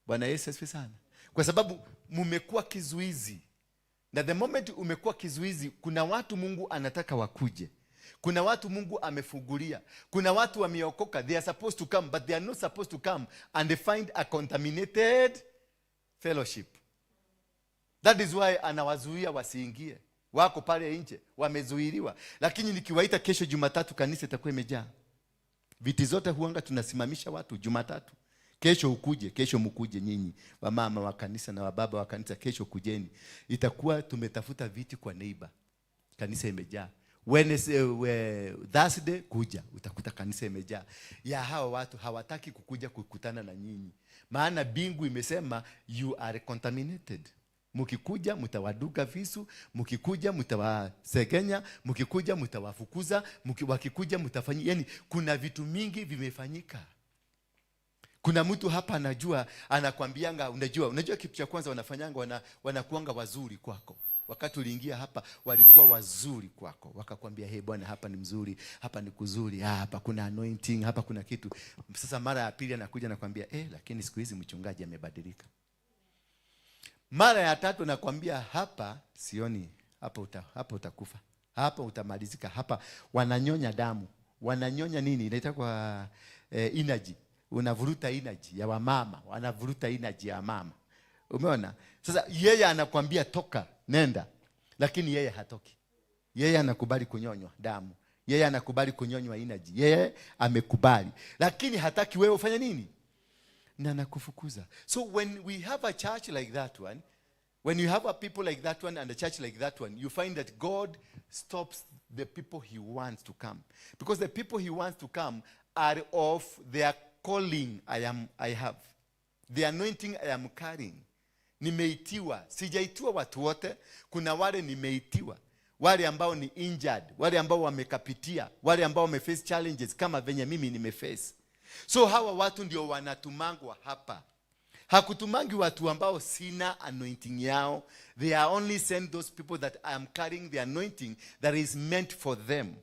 Bwana Yesu asifiwe sana. Kwa sababu mumekuwa kizuizi. Na the moment umekuwa kizuizi, kuna watu Mungu anataka wakuje. Kuna watu Mungu amefungulia. Kuna watu wameokoka, they are supposed to come, but they are not supposed to come and they find a contaminated fellowship. That is why anawazuia wasiingie. Wako pale nje, wamezuiliwa. Lakini nikiwaita kesho Jumatatu, kanisa itakuwa imejaa. Viti zote huanga tunasimamisha watu Jumatatu. Kesho ukuje, kesho mkuje nyinyi wamama wa kanisa na wababa wa kanisa, kesho kujeni. Itakuwa tumetafuta viti kwa neighbor. Kanisa imejaa. Wednesday, Thursday kuja, utakuta kanisa imejaa. Ya hawa watu hawataki kukuja kukutana na nyinyi. Maana mbingu imesema you are contaminated. Mkikuja mtawadunga visu, mkikuja mtawasegenya, mkikuja mtawafukuza, wakikuja mtafanya, yani kuna vitu mingi vimefanyika. Kuna mtu hapa anajua, anakwambianga, unajua kitu cha kwanza wanafanyanga, wanakuanga wazuri kwako. Wakati uliingia hapa walikuwa wazuri kwako, wakakwambia, "Hey bwana, hapa ni mzuri, hapa ni kuzuri, hapa kuna anointing, hapa kuna kitu." Sasa mara ya pili anakuja anakwambia, "Eh, lakini siku hizi mchungaji amebadilika." Mara ya tatu nakwambia, "Hapa sioni, hapa utakufa, hapa utamalizika, hapa wananyonya damu, wananyonya nini inaitwa energy, unavuruta energy ya wamama, wanavuruta energy ya mama." Umeona? Sasa yeye anakwambia toka, nenda, lakini yeye hatoki. Yeye anakubali kunyonywa damu, yeye anakubali kunyonywa energy, yeye amekubali, lakini hataki wewe ufanye nini? Na anakufukuza. So when we have a church like that one, when you have a people like that one and a church like that one, you find that God stops the people he wants to come. Because the people he wants to come are of their calling I have. The anointing I am carrying. Nimeitiwa, sijaitiwa watu wote, kuna wale nimeitiwa. Wale ambao ni injured, wale ambao wamekapitia, wale ambao wameface challenges kama venye mimi nimeface. So hawa watu ndio wanatumangwa hapa. Hakutumangi watu ambao sina anointing yao. They are only sent those people that I am carrying the anointing that is meant for them.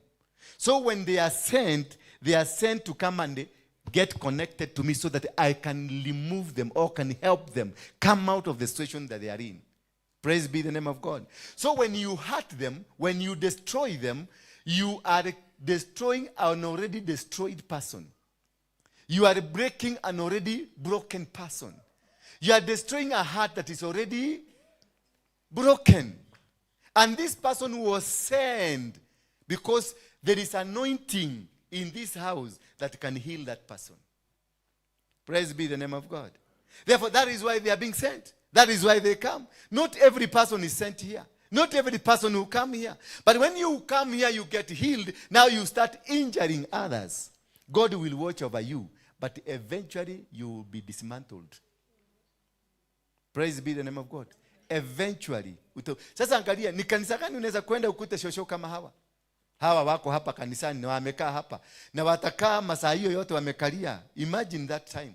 So when they are sent, they are sent to come and get connected to me so that I can remove them or can help them come out of the situation that they are in. Praise be the name of God. So when you hurt them, when you destroy them, you are destroying an already destroyed person. You are breaking an already broken person. You are destroying a heart that is already broken. And this person was sent Because there is anointing in this house that can heal that person. Praise be the name of God. Therefore, that is why they are being sent. That is why they come. Not every person is sent here. Not every person who come here. But when you come here, you get healed. Now you start injuring others. God will watch over you. But eventually, you will be dismantled. Praise be the name of God. Eventually. Sasa angalia, ni kanisa gani unaweza kwenda ukute shosho kama hawa? Hawa wako hapa kanisani na wamekaa hapa. Na watakaa masaa hiyo yote wamekalia. Imagine that time.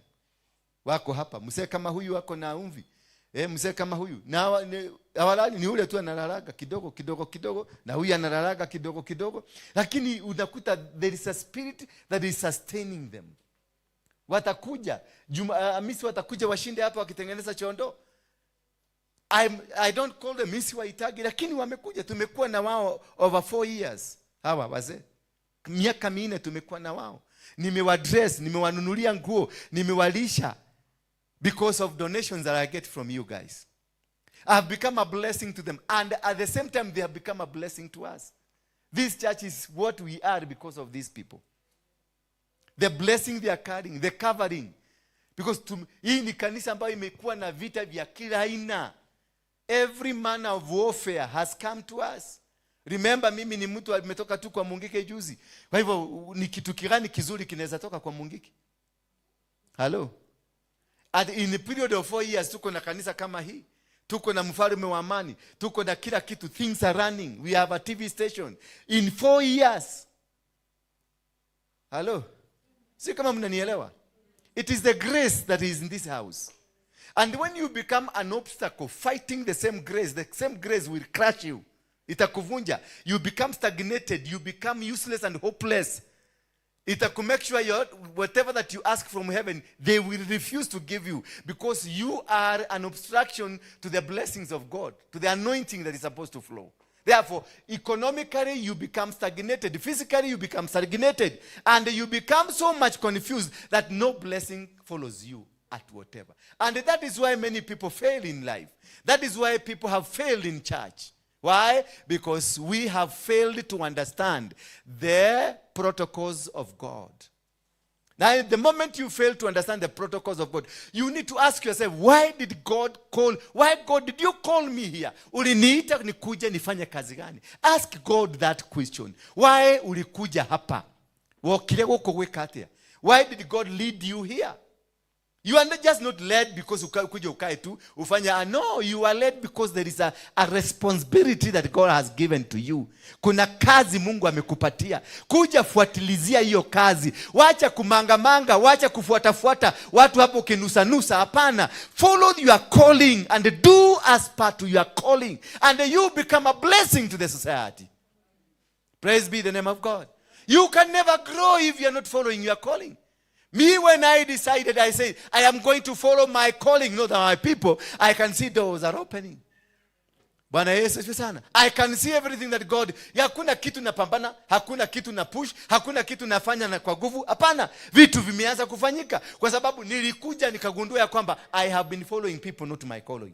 Wako hapa. Mzee kama huyu wako na umvi. Mzee kama huyu. Na hawalali, ni ule tu analalaga kidogo kidogo kidogo, na huyu analalaga kidogo kidogo. Lakini unakuta there is a spirit that is sustaining them. Watakuja Juma, Hamisi watakuja washinde hapa wakitengeneza chondo. I don't call them, mimi siwahitaji, lakini wamekuja. Tumekuwa na wao over 4 years. Hawa wazee, miaka 4 tumekuwa na wao. Nimewadress, nimewanunulia nguo, nimewalisha because of donations that I get from you guys. I've become a blessing to them, and at the same time they have become a blessing to us. This church is what we are because of these people, the blessing they are carrying, the covering, because hii ni kanisa ambayo imekuwa na vita vya kila aina. Every manner of warfare has come to us. Remember, mimi ni mtu ametoka tu kwa Mungiki juzi. Kwa hivyo ni kitu gani kizuri kinaweza toka kwa Mungiki? Hello? In the period of 4 years, tuko na kanisa kama hii, tuko na mfalme wa amani, tuko na kila kitu. Things are running. We have a TV station in 4 years. Hello? Si kama mnanielewa? It is the grace that is in this house. And when you become an obstacle fighting the same grace, the same grace will crush you. Itakuvunja. You become stagnated. You become useless and hopeless. Itakumake sure whatever that you ask from heaven, they will refuse to give you because you are an obstruction to the blessings of God, to the anointing that is supposed to flow. Therefore, economically, you become stagnated. Physically, you become stagnated. And you become so much confused that no blessing follows you at whatever. And that is why many people fail in life. That is why people have failed in church. Why? Because we have failed to understand the protocols of God. Now, the moment you fail to understand the protocols of God, you need to ask yourself, why did God call? Why, God, did you call me here? Uliniita nikuje nifanye kazi gani? Ask God that question. Why ulikuja hapa? Wokire gũkũ gwĩka atĩa? Why did God lead you here? You are not just not led because kuja ukae tu ufanye. No, you are led because there is a responsibility that God has given to you. Kuna kazi Mungu amekupatia. Kuja fuatilizia hiyo kazi. Wacha kumangamanga, wacha kufuatafuata watu hapo ukinusanusa. Hapana. Follow your calling and do as per to your calling, and you become a blessing to the society. Praise be the name of God. You can never grow if you are not following your calling. Me, when I decided, I said, "I am going to follow my calling, not my people." I can see doors are opening. Bwana Yesu asifiwe sana. I can see everything that God. Ya, hakuna kitu napambana, hakuna kitu na push, hakuna kitu nafanya na kwa nguvu. Hapana, vitu vimeanza kufanyika kwa sababu nilikuja nikagundua ya kwamba I have been following people, not my calling.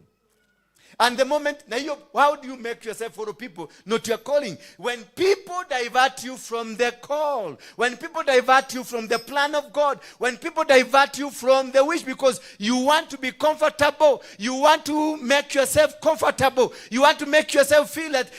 And the moment, now you, how do you make yourself follow people, not your calling? When people divert you from the call, when people divert you from the plan of God, when people divert you from the wish because you want to be comfortable, you want to make yourself comfortable, you want to make yourself feel that,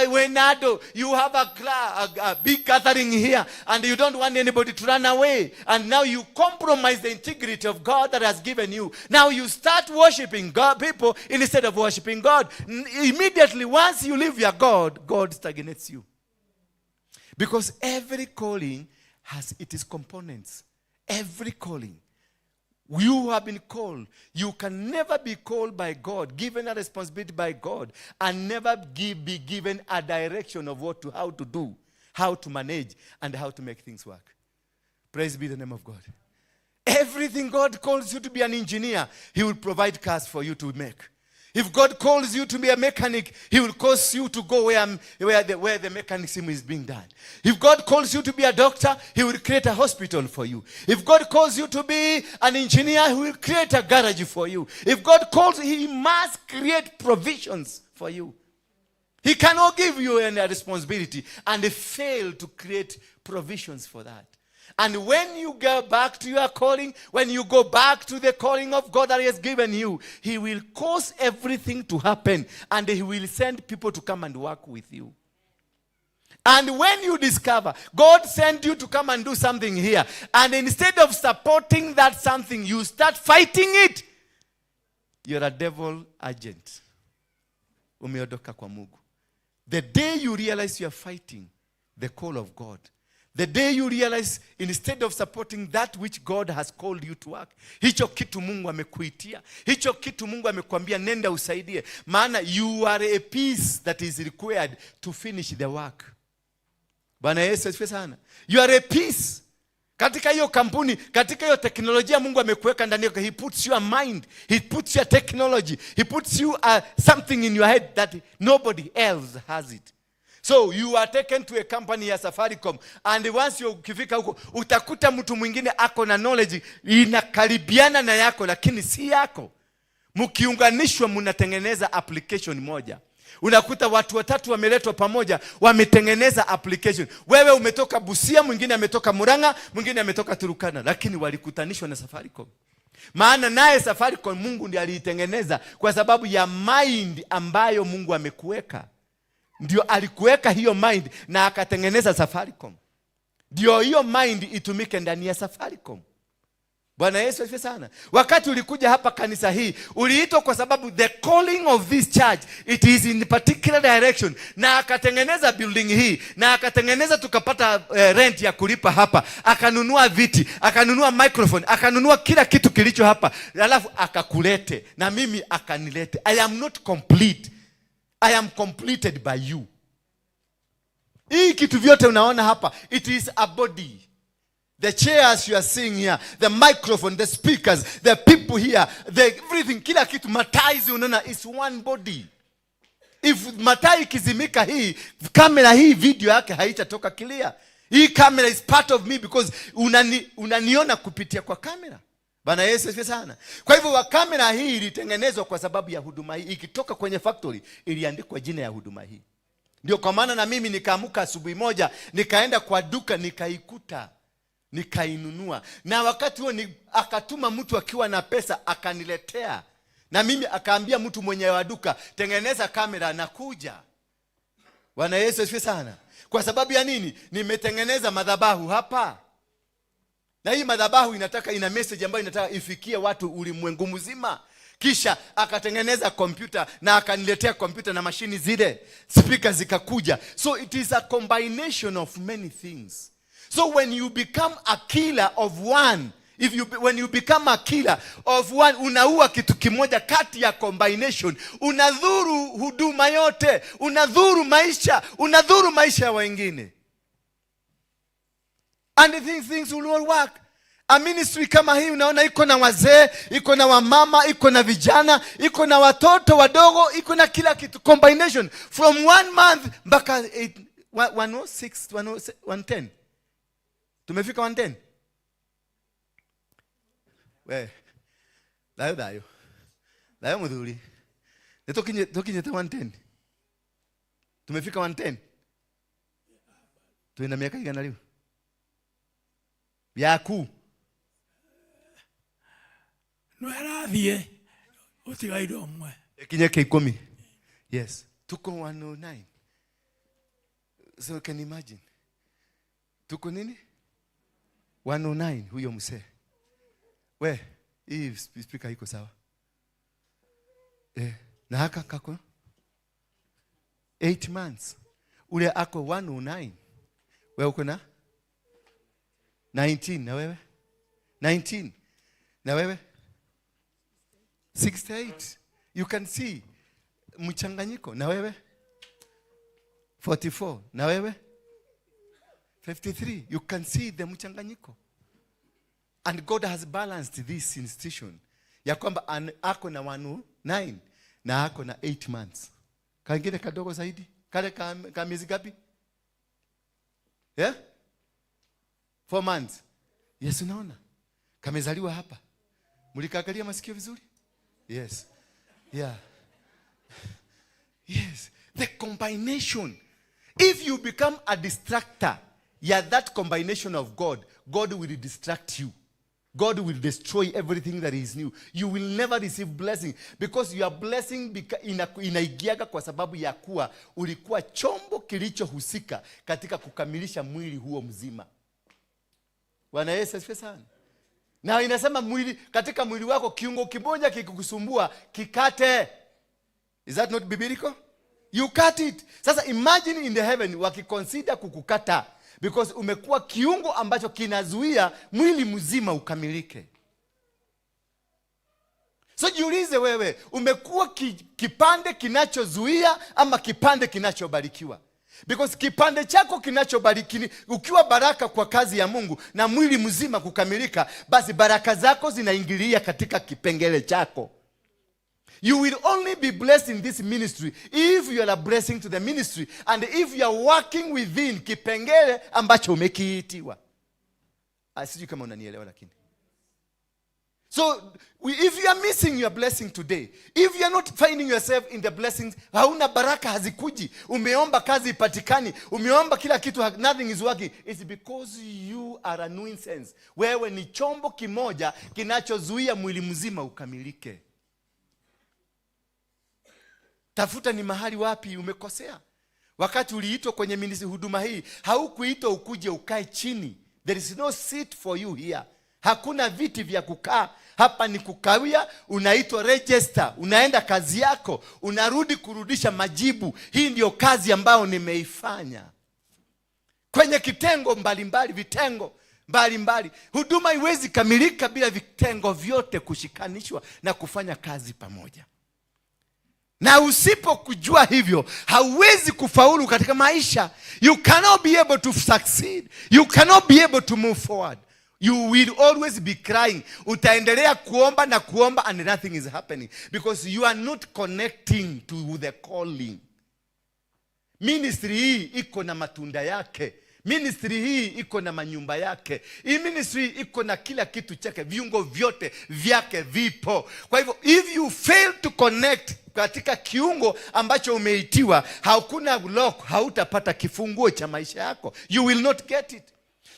when Nado, you have a big gathering here and you don't want anybody to run away. And now you compromise the integrity of God that has given you. Now you start worshiping God, people, instead of worshiping God. Immediately, once you leave your God, God stagnates you. Because every calling has its components. Every calling. You have been called. You can never be called by God, given a responsibility by God, and never be given a direction of how to do, how to manage, and how to make things work. Praise be the name of God. Everything God calls you to be an engineer, He will provide cars for you to make. If God calls you to be a mechanic, He will cause you to go where the mechanism is being done. If God calls you to be a doctor, He will create a hospital for you. If God calls you to be an engineer, He will create a garage for you. If God calls, He must create provisions for you. He cannot give you any responsibility and fail to create provisions for that. And when you go back to your calling, when you go back to the calling of God that He has given you, He will cause everything to happen and He will send people to come and work with you. And when you discover God sent you to come and do something here, and instead of supporting that something, you start fighting it, you're a devil agent. Umeondoka kwa Mungu. The day you realize you are fighting the call of God, the day you realize instead of supporting that which God has called you to work, hicho kitu Mungu amekuitia, hicho kitu Mungu amekwambia nenda usaidie, maana you are a piece that is required to finish the work. Bwana Yesu asifiwe sana. You are a piece katika hiyo kampuni, katika hiyo teknolojia Mungu amekuweka ndani yako. He puts your mind, he puts your technology, he puts you something in your head that nobody else has it. So you are taken to a company ya Safaricom, and once you ukifika huko utakuta mtu mwingine ako na knowledge inakaribiana na yako, lakini si yako. Mkiunganishwa mnatengeneza application moja. Unakuta watu watatu wameletwa pamoja, wametengeneza application. Wewe umetoka Busia, mwingine ametoka Murang'a, mwingine ametoka Turkana, lakini walikutanishwa na Safaricom. Maana naye Safaricom Mungu ndiye aliitengeneza kwa sababu ya mind ambayo Mungu amekuweka. Ndio alikuweka hiyo mind na akatengeneza Safaricom. Ndio hiyo mind itumike ndani ya Safaricom. Bwana Yesu asifiwe sana. Wakati ulikuja hapa kanisa hii, uliitwa kwa sababu the calling of this church, it is in particular direction, na akatengeneza building hii na akatengeneza tukapata rent ya kulipa hapa, akanunua viti, akanunua microphone, akanunua kila kitu kilicho hapa, alafu akakulete na mimi akanilete. I am not complete. I am completed by you. Hii kitu vyote unaona hapa, it is a body. The chairs you are seeing here, the microphone, the speakers, the people here, the everything, kila kitu, mataa hizi unaona is one body. If mataa ikizimika hii, kamera hii video yake haitatoka clear. Hii camera is part of me because unaniona kupitia kwa kamera. Bwana Yesu asifiwe sana. Kwa hivyo wa kamera hii ilitengenezwa kwa sababu ya huduma hii. Ikitoka kwenye factory iliandikwa jina ya huduma hii. Ndio kwa maana na mimi nikaamuka asubuhi moja, nikaenda kwa duka, nikaikuta, nikainunua. Na wakati huo akatuma mtu akiwa na pesa akaniletea. Na mimi akaambia mtu mwenye wa duka, "Tengeneza kamera, nakuja." Bwana Yesu asifiwe sana. Kwa sababu ya nini? Nimetengeneza madhabahu hapa. Na hii madhabahu ina message ambayo inataka ifikie watu ulimwengu mzima. Kisha akatengeneza kompyuta na akaniletea kompyuta na mashini zile, speaker zikakuja. So it is a combination of many things. So when you become a killer of one, if you, when you become a killer of one, unaua kitu kimoja kati ya combination, unadhuru huduma yote, unadhuru maisha, unadhuru maisha ya wengine. And things will all work. A ministry kama hii unaona iko na wazee, iko na wamama, iko na vijana, iko na watoto wadogo, iko na kila kitu. Combination from 1 month mpaka 106, 110. Tumefika 110. We, thayo thayo. Thayo muthuri. Nĩ tũkinyĩte 110. Tumefika 110. Twina miaka igana rĩu? Yaku. No ĩrathiĩ ũtigaire ũmwe. Ikinye ke 10. Yes. Tuko 109. So you can imagine. Tuko nini? 109 huyo msee. We, hii speaker iko sawa. Eh, na haka kako 8 months. Ule ako 109. Wewe uko na 19, na wewe? 19. Na wewe? 68. You can see mchanganyiko. Na wewe? 44. Na wewe? 53. You can see the mchanganyiko. And God has balanced this institution. Ya kwamba ako na 109 na ako na 8 months. Kangine kadogo zaidi. Kale ka miezi ngapi? Yeah? 4 months. Yes, unaona? Kamezaliwa hapa. Mlikaangalia masikio vizuri? Yes. Yeah. Yes. The combination. If you become a distractor, yeah, that combination of God, God will distract you. God will destroy everything that is new. You will never receive blessing because your blessing inaigiaga kwa sababu ya kuwa ulikuwa chombo kilichohusika katika kukamilisha mwili huo mzima. Bwana Yesu asifiwe sana. Na inasema mwili, katika mwili wako kiungo kimoja kikikusumbua kikate. Is that not biblical? You cut it. Sasa imagine in the heaven wakiconsider kukukata because umekuwa kiungo ambacho kinazuia mwili mzima ukamilike. So jiulize wewe, umekuwa kipande kinachozuia ama kipande kinachobarikiwa? Because kipande chako kinachobariki, ukiwa baraka kwa kazi ya Mungu na mwili mzima kukamilika, basi baraka zako zinaingilia katika kipengele chako. You will only be blessed in this ministry if you are a blessing to the ministry and if you are working within kipengele ambacho umekiitiwa. Sijui kama unanielewa lakini. So if you are missing your blessing today, if you are not finding yourself in the blessings, hauna baraka, hazikuji, umeomba kazi ipatikani, umeomba kila kitu, nothing is working, it's because you are a nuisance. Wewe ni chombo kimoja kinachozuia mwili mzima ukamilike. Tafuta ni mahali wapi umekosea. Wakati uliitwa kwenye ministry huduma hii, haukuitwa ukuje ukae chini. There is no seat for you here. Hakuna viti vya kukaa. Hapa ni kukawia, unaitwa register, unaenda kazi yako, unarudi kurudisha majibu. Hii ndio kazi ambayo nimeifanya. Kwenye kitengo mbalimbali, vitengo mbalimbali. Huduma haiwezi kamilika bila vitengo vyote kushikanishwa na kufanya kazi pamoja. Na usipokujua hivyo, hauwezi kufaulu katika maisha. You cannot be able to succeed. You cannot be able to move forward. You will always be crying. Utaendelea kuomba na kuomba and nothing is happening. Because you are not connecting to the calling. Ministry hii iko na matunda yake. Ministry hii iko na manyumba yake. Hii ministry iko na kila kitu chake. Viungo vyote vyake vipo. Kwa hivyo, if you fail to connect katika kiungo ambacho umeitiwa, hakuna lock, hautapata kifunguo cha maisha yako. You will not get it.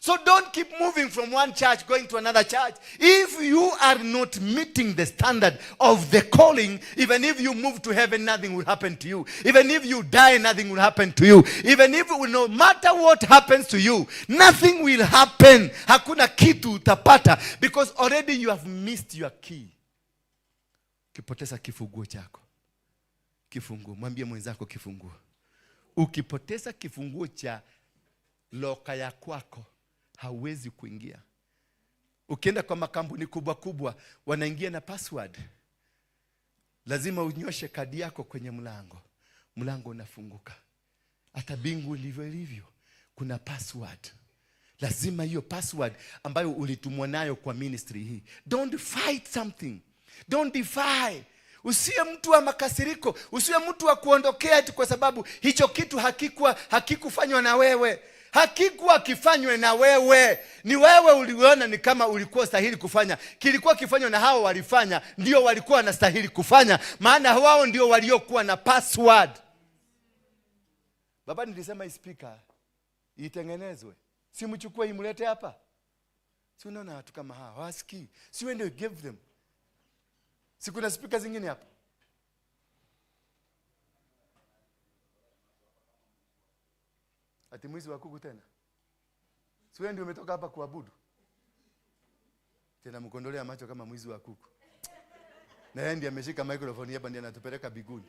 So don't keep moving from one church going to another church. If you are not meeting the standard of the calling, even if you move to heaven, nothing will happen to you. Even if you die, nothing will happen to you. Even if, no matter what happens to you, nothing will happen. Hakuna kitu utapata because already you have missed your key. Ukipoteza kifunguo chako, kifunguo, mwambie mwenzako kifunguo. Ukipoteza kifunguo cha loka ya kwako, hauwezi kuingia. Ukienda kwa makampuni kubwa kubwa, wanaingia na password. Lazima unyoshe kadi yako kwenye mlango. Mlango unafunguka. Hata bingu ilivyo ilivyo, kuna password. Lazima hiyo password ambayo ulitumwa nayo kwa ministry hii. Don't fight something. Don't defy. Usiwe mtu wa makasiriko, usiwe mtu wa kuondokea eti kwa sababu hicho kitu hakikufanywa na wewe. Hakikuwa kifanywe na wewe. Ni wewe uliona ni kama ulikuwa stahili kufanya. Kilikuwa kifanywa na hao walifanya, ndio walikuwa wanastahili kufanya, maana wao ndio waliokuwa na password. Baba, nilisema hii speaker itengenezwe. Si mchukue imlete hapa. Si unaona watu kama hawa hawasikii. Si wewe ndio give them. Si kuna speaker zingine hapa? Ati mwizi wa kuku tena. Si wewe ndio umetoka hapa kuabudu? Tena mkondolea macho kama mwizi wa kuku. Na yeye ndiye ameshika microphone hapa, ndiye anatupeleka biguni.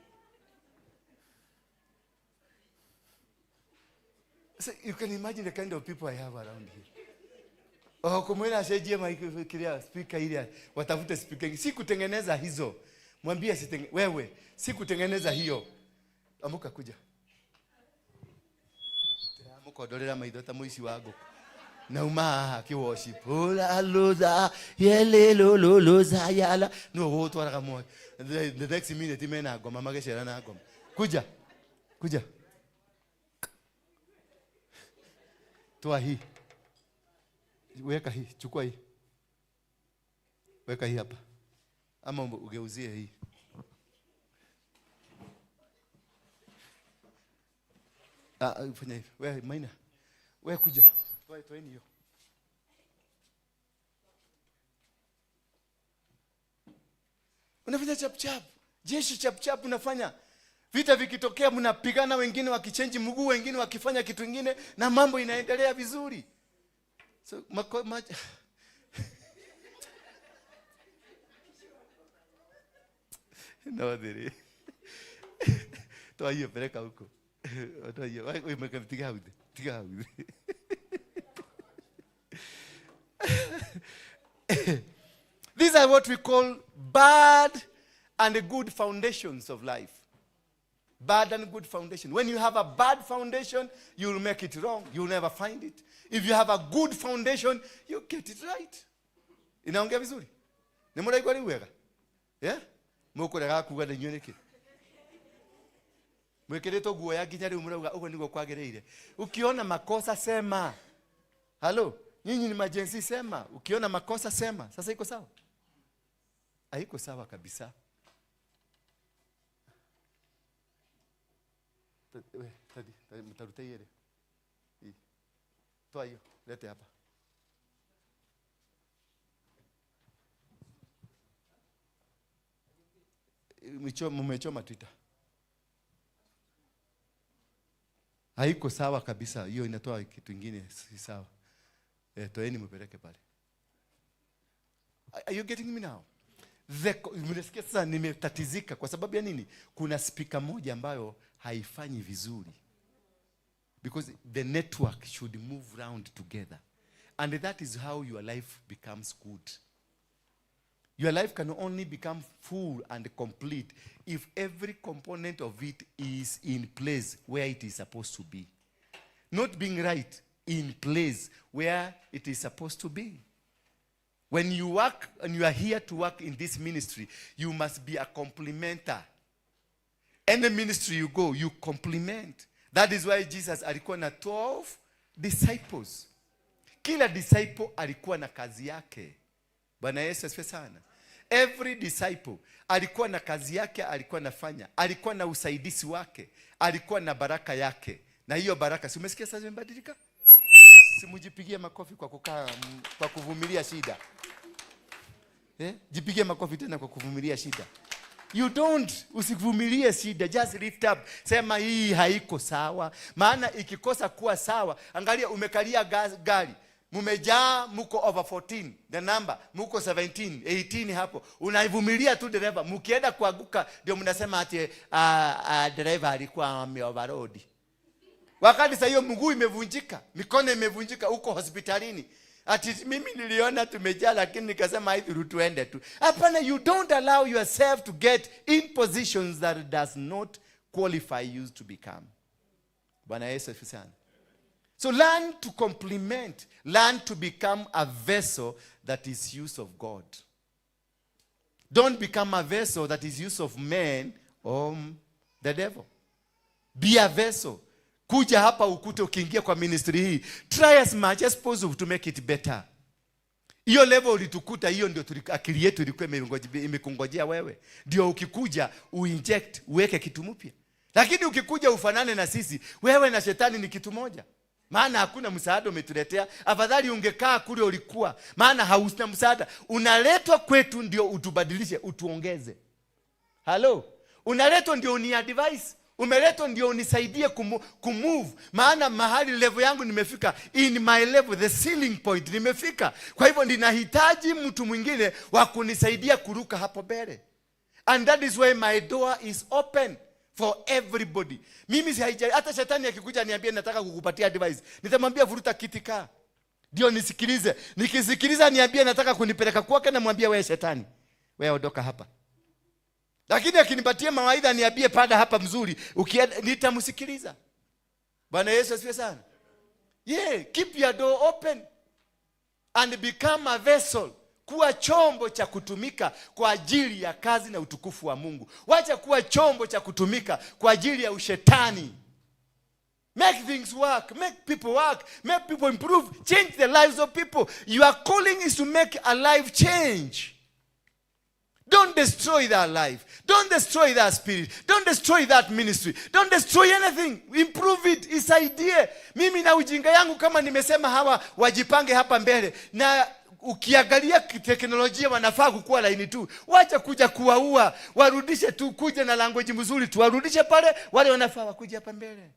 So you can imagine the kind of people I have around here. Oh, kumwona asejie microphone speaker ile, watafute speaker. Si kutengeneza hizo. Mwambie wewe, si kutengeneza hiyo. Amuka kuja. Mukodolera maitho ta muici wa ngũkũ. Na uma haha akĩ worship. Ola loza, yele lo lo lo za yala. No gũgũtwaraga mwaki. The next minute mena ngoma magĩcera na ngoma. Kuja. Kuja. Toa hii. Weka hii, chukua hii. Weka hii hapa. Ama ugeuzie hii. Ah, fanya hivi. Wewe Maina. Wewe kuja. Toa, toeni hiyo. Unafanya chap chap. Jeshi chap chap unafanya. Vita vikitokea mnapigana, wengine wakichange mguu, wengine wakifanya kitu kingine, na mambo inaendelea vizuri. So mako, ma, no dhiri. Toa hiyo, peleka huko. Toa hiyo. Wewe tiga hau. Tiga hau. These are what we call bad and good foundations of life. Bad and good foundation. When you have a bad foundation, you'll make it wrong. You'll never find it. If you have a good foundation, you get it right. Inaongea vizuri? Ni muraigua riu wega? Yeah? Mũkũrega kuga nĩ inyuĩ nĩkĩ? Mwĩkĩrĩtwo guoya nginya rĩu mũrauga ũguo nĩguo kwagĩrĩire. Ukiona makosa sema. Halo, nyinyi ni majensi, sema. Ukiona makosa sema. Sasa iko sawa? Haiko sawa kabisa. Mtaruta ile. Hii. Toa hiyo, lete hapa. Mmechoma Twitter. Haiko sawa kabisa. Hiyo inatoa kitu kingine si sawa. Toeni mpeleke pale. Are you getting me now? Mnasikia sasa nimetatizika kwa sababu ya nini? Kuna speaker moja ambayo haifanyi vizuri. Because the network should move round together. And that is how your life becomes good. Your life can only become full and complete if every component of it is in place where it is supposed to be. Not being right, in place where it is supposed to be. When you work and you are here to work in this ministry, you must be a complementer. Any ministry you go, you complement. That is why Jesus alikuwa na 12 disciples. Kila disciple alikuwa na kazi yake. Bwana Yesu asifiwe sana. Every disciple alikuwa na kazi yake, alikuwa anafanya, alikuwa na usaidizi wake, alikuwa na baraka yake. Na hiyo baraka, si umesikia sasa imebadilika? Simujipigie makofi kwa kukaa, kwa kuvumilia shida. Jipigie makofi tena kwa kuvumilia shida. You don't, usivumilie shida, just lift up. Sema hii haiko sawa. Maana ikikosa kuwa sawa, angalia umekalia gari. Mumejaa, muko over 14, the number, muko 17, 18 hapo. Unaivumilia tu dereva, mkienda kuanguka ndio mnasema ati dereva alikuwa ameoverload. Wakati sasa hiyo mguu imevunjika, mikono imevunjika, uko hospitalini. Ati mimi niliona tumejaa lakini nikasema haidhuru tuende tu. Hapana, you don't allow yourself to get in positions that does not qualify you to become. Bwana Yesu asifiwe sana. So learn to complement, learn to become a vessel that is use of God. Don't become a vessel that is use of men or the devil. Be a vessel. Kuja hapa ukute ukiingia kwa ministry hii, try as much as possible to make it better. Hiyo level ulitukuta, hiyo ndio akili yetu ilikuwa imekungojea wewe. Ndio ukikuja uinject, uweke kitu mpya. Lakini ukikuja ufanane na sisi, wewe na shetani ni kitu moja. Maana hakuna msaada umetuletea. Afadhali ungekaa kule ulikuwa, maana hauna msaada. Unaletwa kwetu ndio utubadilishe, utuongeze. Hello? Unaletwa ndio uni advise. Umeletwa ndio unisaidie kumove. Maana mahali level yangu nimefika, in my level, the ceiling point nimefika. Kwa hivyo ninahitaji mtu mwingine wa kunisaidia kuruka hapo mbele. And that is why my door is open for everybody. Mimi si haijali, hata shetani akikuja niambie nataka kukupatia advice, nitamwambia vuruta kiti kaa. Ndio nisikilize. Nikisikiliza niambie nataka kunipeleka kwake, namwambia wewe shetani, wewe ondoka hapa. Lakini akinipatia mawaidha niambie pada hapa mzuri, ukienda nitamsikiliza. Bwana Yesu asifiwe sana. Yeah, keep your door open and become a vessel. Kuwa chombo cha kutumika kwa ajili ya kazi na utukufu wa Mungu. Wacha kuwa chombo cha kutumika kwa ajili ya ushetani. Make things work, make people work, make people improve, change the lives of people. Your calling is to make a life change. Don't destroy that life. Don't destroy that spirit. Don't destroy that ministry. Don't destroy anything. Improve it. Isaidie. Mimi na ujinga yangu kama nimesema hawa wajipange hapa mbele, na ukiangalia teknolojia wanafaa kukua laini tu. Wacha kuja kuwaua, warudishe tu, kuja na language mzuri tu, warudishe pale, wale wanafaa wakuja hapa mbele.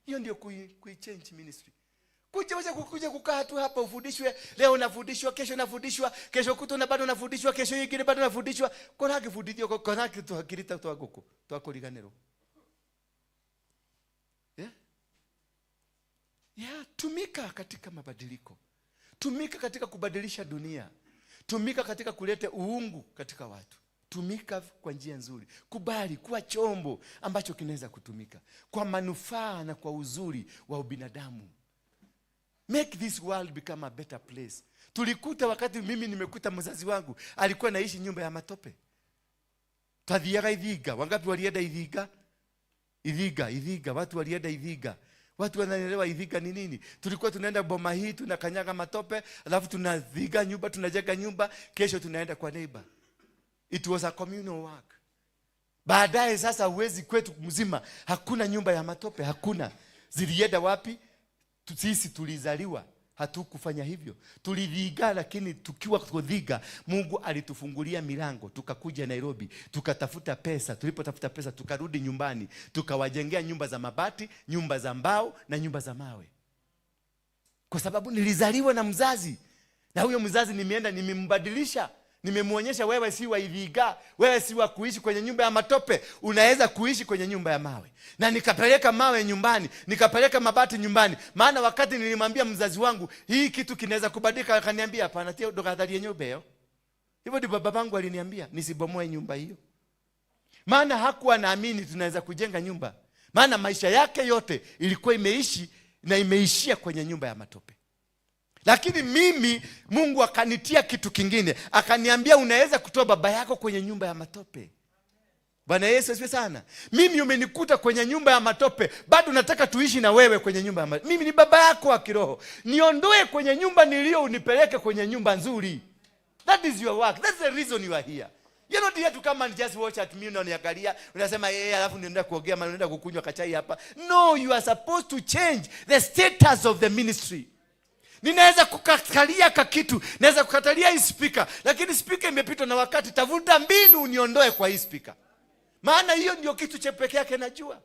Hiyo ndio kui change ministry. Kuja, wacha kukuja kukaa tu hapa ufundishwe leo, unafundishwa kesho, unafundishwa kesho kutwa, na bado unafundishwa kesho ingine, bado unafundishwa koragĩbundithio koragĩ twakirita twa ngũkũ twakũriganĩrwo. Yeah, tumika katika mabadiliko, tumika katika kubadilisha dunia, tumika katika kuleta uungu katika watu, tumika kwa njia nzuri. Kubali kuwa chombo ambacho kinaweza kutumika kwa manufaa na kwa uzuri wa ubinadamu. Make this world become a better place. Tulikuta, wakati mimi nimekuta mzazi wangu alikuwa naishi nyumba ya matope. Twathiaga Ithinga. Wangapi walienda Ithinga? Ithinga, Ithinga, watu walienda Ithinga. Watu wanaelewa Ithinga ni nini? Tulikuwa tunaenda boma hii, tunakanyaga matope, alafu tunathiga nyumba, tunajenga nyumba, kesho tunaenda kwa neighbor. It was a communal work. Baadaye sasa uwezi kwetu mzima hakuna nyumba ya matope, hakuna. Zilienda wapi? Sisi tulizaliwa hatukufanya hivyo. Tulithiga, lakini tukiwa kuthiga, Mungu alitufungulia milango, tukakuja Nairobi, tukatafuta pesa. Tulipotafuta pesa, tukarudi nyumbani, tukawajengea nyumba za mabati, nyumba za mbao na nyumba za mawe, kwa sababu nilizaliwa na mzazi, na huyo mzazi nimeenda nimembadilisha, nimemwonyesha, wewe si wa Ithinga, wewe si wa kuishi kwenye nyumba ya matope, unaweza kuishi kwenye nyumba ya mawe. Na nikapeleka mawe nyumbani, nikapeleka mabati nyumbani, maana wakati nilimwambia mzazi wangu hii kitu kinaweza kubadilika, akaniambia, "Hapana, tia ndũgatharie nyumba hiyo." Hivyo ndivyo babangu aliniambia, nisibomoe nyumba hiyo, maana hakuwa naamini tunaweza kujenga nyumba, maana maisha yake yote ilikuwa imeishi na imeishia kwenye nyumba ya matope. Lakini mimi Mungu akanitia kitu kingine, akaniambia unaweza kutoa baba yako kwenye nyumba ya matope. Bwana Yesu asifiwe sana. Mimi umenikuta kwenye nyumba ya matope, bado nataka tuishi na wewe kwenye nyumba ya matope. Mimi ni baba yako wa kiroho, niondoe kwenye nyumba niliyo, unipeleke kwenye nyumba nzuri. That is your work. That's the reason you are here. You're not here to come and just watch at me, unaniangalia, unasema yeye, alafu nienda kuogea, maana unaenda kukunywa kachai hapa. No, you are supposed to change the status of the ministry. Ninaweza kukatalia kakitu, naweza kukatalia hii spika, lakini spika imepitwa na wakati. Tafuta mbinu uniondoe kwa hii spika, maana hiyo ndio kitu cha pekee yake najua.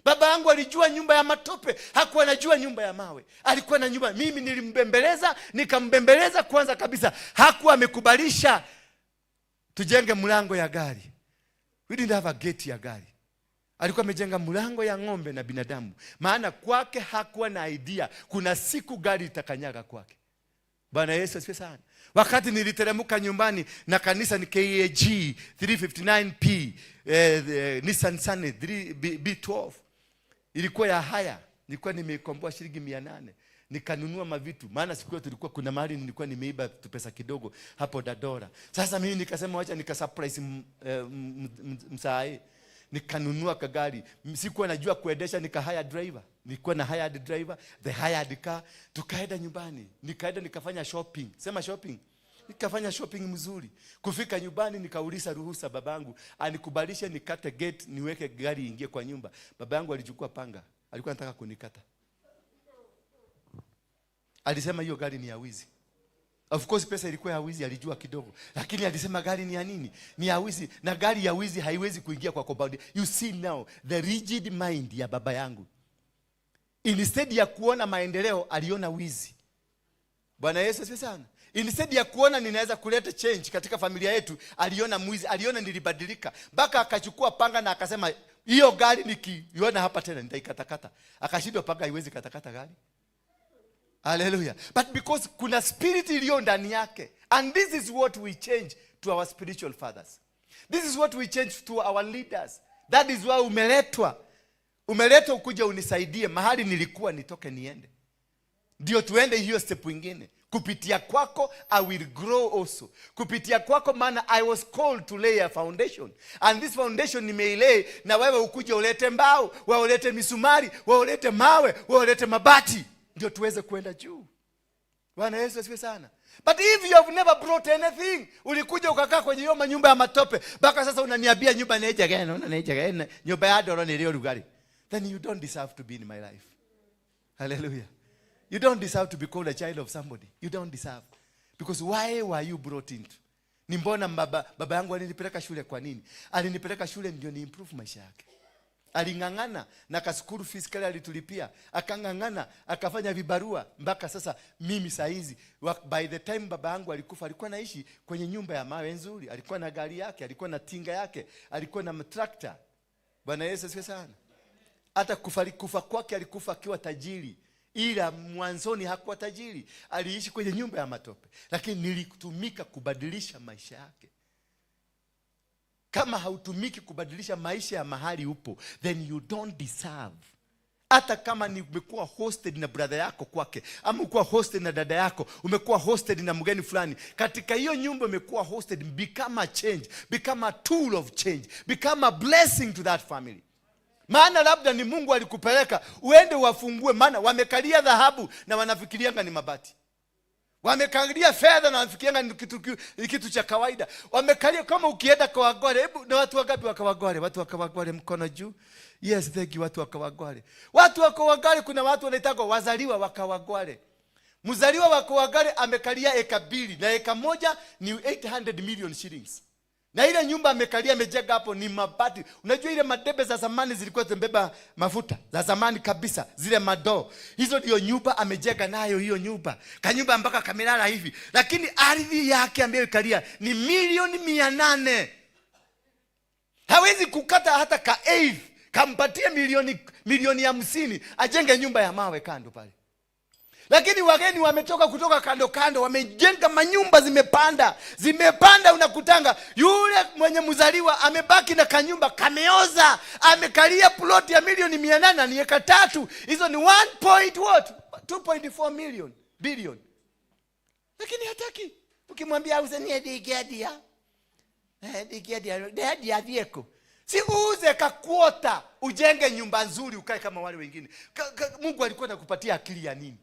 Baba yangu alijua nyumba ya matope, hakuwa anajua nyumba ya mawe. Alikuwa na nyumba, mimi nilimbembeleza, nikambembeleza kwanza kabisa, hakuwa amekubalisha tujenge mlango ya gari. We didn't have a gate ya gari. Alikuwa amejenga mlango ya ng'ombe na binadamu, maana kwake hakuwa na idea kuna siku gari itakanyaga kwake. Bwana Yesu asifiwe sana. Wakati niliteremka nyumbani na kanisa ni KAG 359P, Nissan Sunny 3 B12 ilikuwa ya haya, nilikuwa nimeikomboa shilingi 800, nikanunua mavitu, maana siku hiyo tulikuwa kuna mahali nilikuwa nimeiba tu pesa kidogo hapo Dandora. Sasa mimi nikasema wacha nika surprise msae, nikanunua kagari. Sikuwa najua kuendesha, nika hire driver, nilikuwa na hired driver, the hired car. Tukaenda nyumbani, nikaenda nikafanya shopping, sema shopping. Nikafanya shopping mzuri. Kufika nyumbani nikauliza ruhusa babangu anikubalishe nikate gate niweke gari ingie kwa nyumba. Baba yangu alichukua panga, alikuwa anataka kunikata. Alisema hiyo gari ni ya wizi. Of course pesa ilikuwa ya wizi, alijua kidogo, lakini alisema gari ni ya nini? Ni ya wizi, na gari ya wizi haiwezi kuingia kwa compound. You see now the rigid mind ya baba yangu. Instead ya kuona maendeleo, aliona wizi. Bwana Yesu asifiwe sana. Instead ya kuona ninaweza kuleta change katika familia yetu, aliona mwizi, aliona nilibadilika, mpaka akachukua panga na akasema hiyo gari nikiiona hapa tena nitaikatakata. Akashindwa, panga haiwezi katakata gari. Hallelujah. But because kuna spirit iliyo ndani yake. And this is what we change to our spiritual fathers. This is what we change to our leaders. That is why umeletwa. Umeletwa ukuja unisaidie mahali nilikuwa nitoke niende. Ndio tuende hiyo step ingine. Kupitia kwako I will grow also. Kupitia kwako, maana I was called to lay a foundation. And this foundation nimeilay, na wewe ukuje ulete mbao, wewe ulete misumari, wewe ulete mawe, wewe ulete mabati. Ndio tuweze kwenda juu. Bwana Yesu asifiwe sana. But if you have never brought anything, ulikuja ukakaa kwenye hiyo manyumba ya matope, mpaka sasa unaniambia nyumba nĩ njega ĩno, nĩ njega ĩno, nyũmba ya ndoro nĩ ĩrĩ ũrugarĩ. Then you don't deserve to be in my life. Hallelujah. You don't deserve to be called a child of somebody. You don't deserve. Because why were you brought into? Ni mbona baba yangu alinipeleka shule kwa nini? Alinipeleka shule ndio ni improve maisha yake. Aling'ang'ana na ka school fees kale alitulipia, akang'ang'ana, akafanya vibarua mpaka sasa mimi saa hizi by the time baba yangu alikufa, alikuwa naishi kwenye nyumba ya mawe nzuri, alikuwa na gari yake, alikuwa na tinga yake, alikuwa na tractor. Bwana Yesu asifiwe sana. Hata kufa kwake alikufa akiwa tajiri, ila mwanzoni hakuwa tajiri, aliishi kwenye nyumba ya matope, lakini nilitumika kubadilisha maisha yake. Kama hautumiki kubadilisha maisha ya mahali upo, then you don't deserve. Hata kama ni umekuwa hosted na brother yako kwake, ama umekuwa hosted na dada yako, umekuwa hosted na mgeni fulani, katika hiyo nyumba umekuwa hosted, become a change, become a tool of change, become a blessing to that family. Maana labda ni Mungu alikupeleka uende wafungue, maana wamekalia dhahabu na wanafikirianga ni mabati, wamekalia fedha na wanafikirianga ni kitu cha kawaida. Wamekalia kama ukienda Kawangware, hebu na watu wangapi wa Kawangware? Watu wa Kawangware mkono juu. Yes, thank you, watu wa Kawangware. Watu wa Kawangware, kuna watu wanaitwa wazaliwa wa Kawangware. Mzaliwa wa Kawangware amekalia eka 2 na eka 1 ni 800 million shillings. Na ile nyumba amekalia amejenga hapo ni mabati. Unajua ile madebe za zamani zilikuwa zimebeba mafuta za zamani kabisa, zile madoo. Hizo ndio nyumba amejenga nayo hiyo nyumba. Kanyumba mpaka kamelala hivi. Lakini ardhi yake ambayo ikalia ni milioni 800. Hawezi kukata hata ka eighth, kampatie milioni 50 ajenge nyumba ya mawe kando pale. Lakini wageni wametoka kutoka kando kando, wamejenga manyumba zimepanda, zimepanda, unakutanga yule mwenye mzaliwa amebaki na kanyumba kameoza, amekalia plot ya milioni 800 ni eka 3, hizo ni one point what? 2.4 million billion. Lakini hataki. Ukimwambia auze ni ndikiendia. Ndikiendia, ndendia thieko. Si uuze kakuota, ujenge nyumba nzuri ukae kama wale wengine. Mungu alikuwa anakupatia akili ya nini?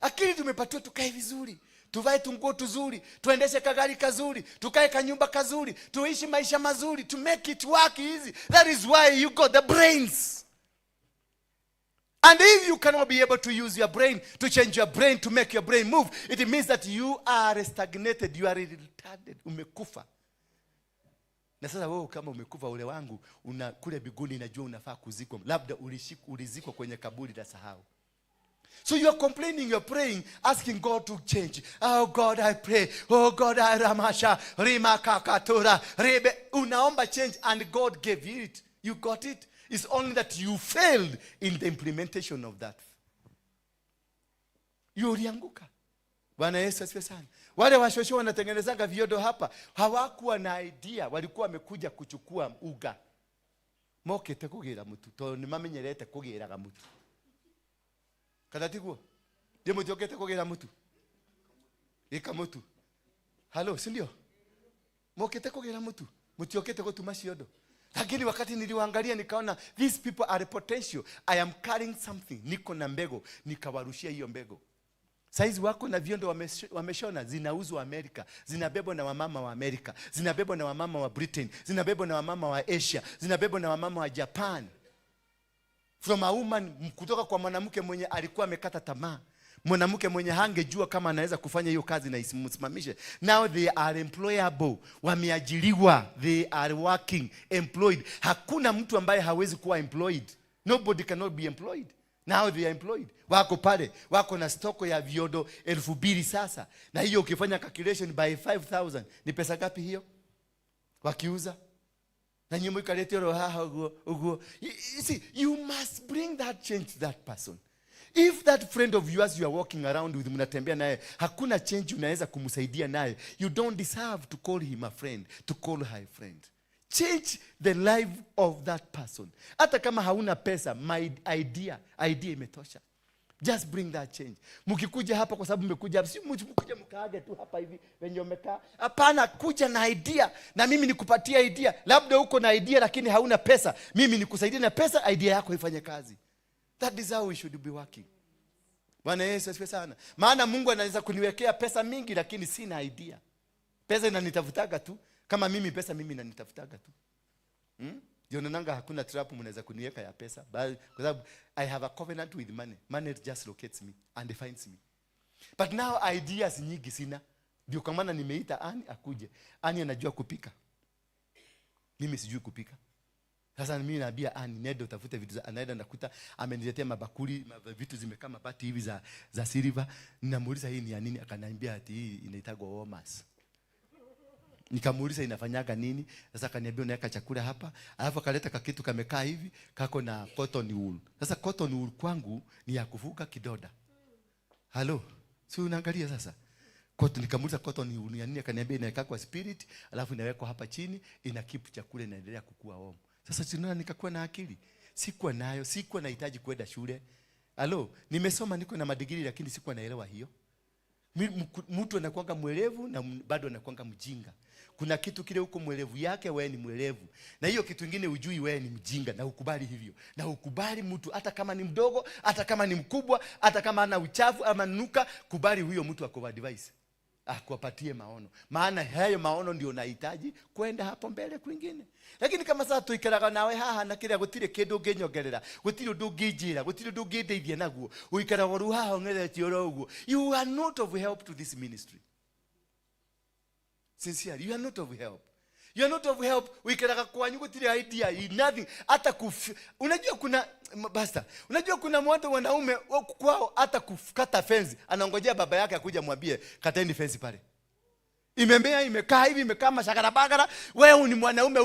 Akili tumepatiwa tukae vizuri, tuvae tunguo tuzuri, tuendeshe kagari kazuri, tukae kanyumba kazuri, tuishi maisha mazuri, to make it work easy. That is why you got the brains. And if you cannot be able to use your brain, to change your brain, to make your brain move, it means that you are stagnated, you are retarded, umekufa. Na sasa wewe kama umekufa, ule wangu, una kule biguni najua unafaa kuzikwa. Labda ulizikwa kwenye kaburi la sahau. So you are complaining, you are praying, asking God to change. Oh God, I pray. Oh God, I ramasha, rima kakatura, rebe. Unaomba change and God gave you it. You got it. It's only that you failed in the implementation of that. You ulianguka. Bwana Yesu asifiwe sana. Wale washosho wanatengenezanga viodo hapa, hawakuwa na idea, walikuwa wamekuja kuchukua uga. Mokete kugira mutu, tondu nimamenyerete kugiraga mutu. Kana tiguo? Ndiĩ mũtiokete kũgĩra mũtu? Ĩka mũtu. Halo, si ndio? Mokete kũgĩra mũtu? Mũtiokete gũtuma ciondo. Lakini wakati niliwaangalia nikaona these people are potential. I am carrying something. Niko na mbegu, nikawarushia hiyo mbegu. Saizi wako na viondo wameshona, zinauzwa Amerika, zinabebwa na wamama wa Amerika, zinabebwa na wamama wa Britain, zinabebwa na wamama wa Asia, zinabebwa na wamama wa Japan. From a woman, kutoka kwa mwanamke mwenye alikuwa amekata tamaa, mwanamke mwenye hangejua kama anaweza kufanya hiyo kazi na isimsimamishe. Now they are employable, wameajiriwa, they are working, employed. Hakuna mtu ambaye hawezi kuwa employed. Nobody cannot be employed. Now they are employed. Wako pale, wako na stoko ya viondo 2000 sasa. Na hiyo ukifanya calculation by 5000 ni pesa ngapi hiyo? Wakiuza. Na nyumba ikaleta roho haha uguo, uguo. You see, you must bring that change to that person. If that friend of yours you are walking around with, mnatembea naye, hakuna change unaweza kumsaidia naye, you don't deserve to call him a friend, to call her a friend. Change the life of that person. Hata kama hauna pesa, my idea imetosha. Just bring that change. Mkikuja hapa kwa sababu mmekuja hapa, si mkuja mkaage tu hapa hivi wenye umekaa. Hapana, kuja na idea na mimi nikupatie idea. Labda uko na idea lakini hauna pesa. Mimi nikusaidie na pesa, idea yako ifanye kazi. That is how we should be working. Bwana Yesu asifiwe sana. Maana Mungu anaweza kuniwekea pesa mingi lakini sina idea. Pesa inanitafutaga tu. Kama mimi pesa mimi inanitafutaga tu. Ndio naonanga hakuna trap mnaweza kuniweka ya pesa. Bali kwa sababu I have a covenant with money. Money just locates me and finds me. But now ideas nyingi sina. Ndio kwa maana nimeita Ani akuje. Ani anajua kupika. Mimi sijui kupika. Sasa mimi naambia Ani, nenda utafute vitu za, anaenda nakuta ameniletea mabakuli, vitu zimekaa mabati hivi za silver. Ninamuuliza hii ni ya nini? Akaniambia ati hii inaitagwa warmers. Nikamuuliza inafanyaga nini? Sasa akaniambia unaweka chakula hapa, alafu akaleta kakitu kamekaa hivi kako na cotton wool. Sasa cotton wool kwangu ni ya kufuka kidoda. Halo, si unaangalia sasa? Cotton, nikamuuliza cotton wool ni ya nini? Akaniambia inaweka kwa spirit, alafu inawekwa hapa chini, ina keep chakula inaendelea kukua warm. Sasa si unaona nikakuwa na akili. Sikuwa nayo, sikuwa nahitaji kwenda shule. Halo, nimesoma niko na madigiri lakini sikuwa naelewa hiyo. Mtu anakuanga mwelevu na bado anakuanga mjinga. Kuna kitu kile huko mwelevu yake, wewe ni mwelevu. Na hiyo kitu kingine hujui, wewe ni mjinga na ukubali hivyo. Na ukubali mtu hata kama ni mdogo, hata kama ni mkubwa, hata kama ana uchafu ama nuka, kubali huyo mtu akupa advice. Akupatie maono. Maana hayo maono ndio unahitaji kwenda hapo mbele kwingine. Lakini kama sasa tuikaraga nawe haha na kila gutire kindu nginyongerera, gutire undu nginjira, gutire undu ngindeithia naguo, uikaraga ru haha ung'eretie oro uguo. You are not of help to this ministry. Sincerely, you are not of help. You are not of help. Uikaraga kwanyu gutire idea, nothing. Hata unajua kuna basta. Unajua kuna watu wanaume kwao hata kukata fence, anaongojea baba yake akuja mwambie kateni fence pale. Imemea, imekaa hivi, imekaa mashakara bagara. Wewe ni mwanaume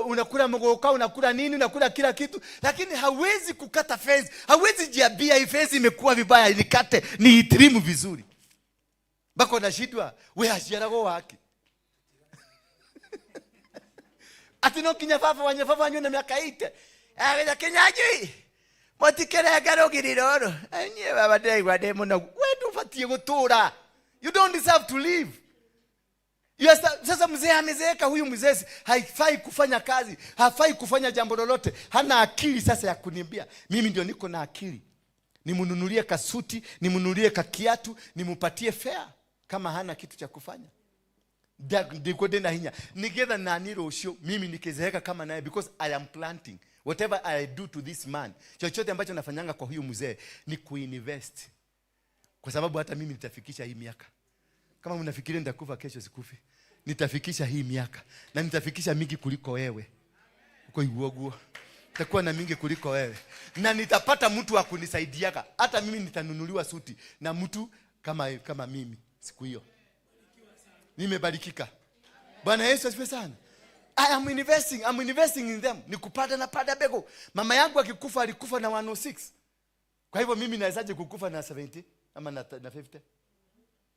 unakula mgoka, unakula nini, unakula kila kitu, lakini hawezi kukata fence. Hawezi jiambia hii fence imekuwa vibaya, nikate, niitrimu vizuri. Bako nashindwa, we aciaragwo wake. Ati no kinya baba wanye, baba wanyu na miaka 8. Ageza kinyaji. Motikerega rugiri roro. Enye baba ndiraigua ndi munogu. We ndubatie gutura. You don't deserve to live. Sasa mzee amezeeka, huyu mzee haifai kufanya kazi, hafai kufanya jambo lolote. Hana akili sasa ya kuniambia. Mimi ndio niko na akili. Nimnunulie kasuti, nimnunulie kakiatu, nimupatie fare kama hana kitu cha kufanya. Ndiko ndina hinya. Nigetha nani rũciũ mimi nikizeeka kama naye, because I am planting. Whatever I do to this man, chochote ambacho nafanyanga kwa huyu mzee ni kuinvest. Kwa sababu hata mimi nitafikisha hii miaka. Kama mnafikiria nitakufa kesho, sikufi. Nitafikisha hii miaka na nitafikisha mingi kuliko wewe. Uko iguoguo. Nitakuwa na mingi kuliko wewe. Na nitapata mtu wa kunisaidiaga. Hata mimi nitanunuliwa suti na mtu kama mimi siku hiyo. Nimebarikika. Bwana Yesu asifiwe sana. I am investing, I'm investing in them. Ni kupanda na panda mbegu. Mama yangu akikufa alikufa na 106. Kwa hivyo mimi nawezaje kukufa na 70 ama na 50?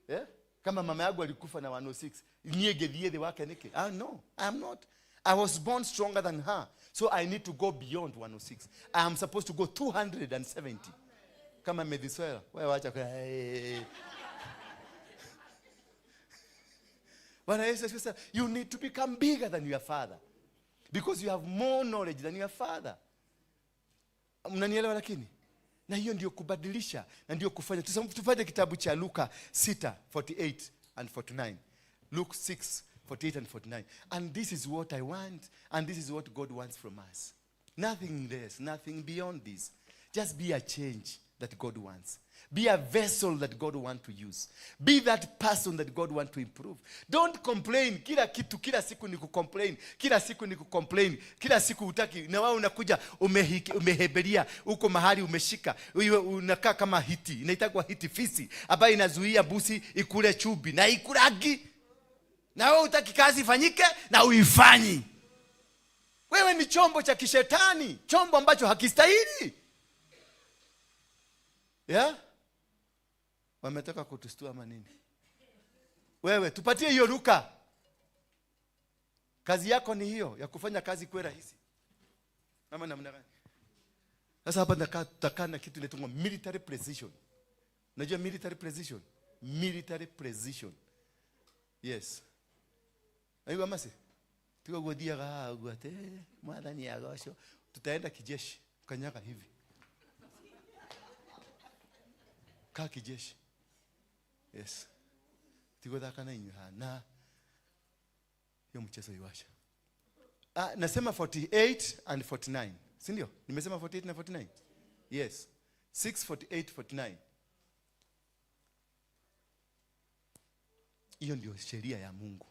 Yeah? Kama mama yangu alikufa na 106, niye gethie the wake niki? No, I am not. I was born stronger than her. So I need to go beyond 106. I am supposed to go 270. Kama Methuselah, wewe wacha kwa, hey. Bwana Yesu asifiwe sana. You need to become bigger than your father. Because you have more knowledge than your father. Mnanielewa lakini? Na hiyo ndio kubadilisha na ndio kufanya. Tufanye kitabu cha Luka 6:48 and 49. Luke 6:48 and 49. And this is what I want, and this is what God wants from us. Nothing less, nothing beyond this. Just be a change that God wants. Be a vessel that God wants to use. Be that person that God wants to improve. Don't complain. Kila kitu, kila siku ni kucomplain. Kila siku ni kucomplain. Kila siku hutaki. Na wewe unakuja umeheberia uko mahali umeshika. Wewe unakaa kama hiti. Inaitwa hiti fisi ambayo inazuia busi ikule chubi na ikulagi. Na wewe hutaki kazi ifanyike na uifanyi. Wewe ni chombo cha kishetani, chombo ambacho hakistahili. Yeah? Wametaka kutustua ama nini? Wewe tupatie hiyo Luka. Kazi yako ni hiyo ya kufanya kazi kuwe rahisi. Ama namna gani? Sasa hapa tutakaa na kitu inaitwa military precision. Unajua military precision? Military precision. Yes. Aiwa masi. Tuko godia ga guate mwathani agosho. Tutaenda kijeshi kanyaga hivi. Kaa kijeshi. Yes. Tiguthaka na inyuĩ haha na hiyo mchezo iwasha. Ah, nasema 48 and 49. Si ndio? Nimesema 48 na 49. Yes. 6 48 49. Hiyo ndio sheria ya Mungu.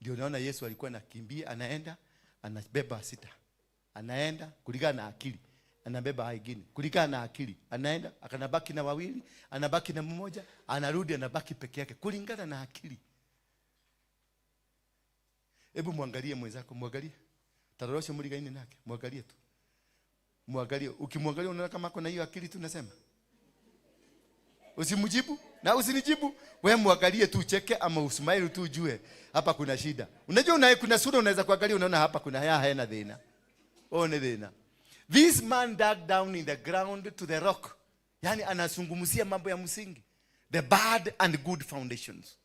Ndio naona Yesu alikuwa anakimbia, anaenda, anabeba sita. Anaenda kulingana na akili. Anabeba ingine kulingana na akili. Anaenda, akanabaki na wawili, anabaki na mmoja, anarudi anabaki peke yake kulingana na akili. Hebu muangalie mwenzako, muangalie. Taroroshe muligaine nake, muangalie tu. Muangalie, ukimwangalia unaona kama ako na hiyo akili tu nasema. Usimjibu na usinijibu. Wewe muangalie tu ucheke ama usmile tu ujue hapa kuna shida. Unajua kuna sura unaweza kuangalia unaona hapa kuna haya haina dhina. Oh, ni dhina. This man dug down in the ground to the rock. Yani anazungumzia mambo ya msingi. The bad and good foundations.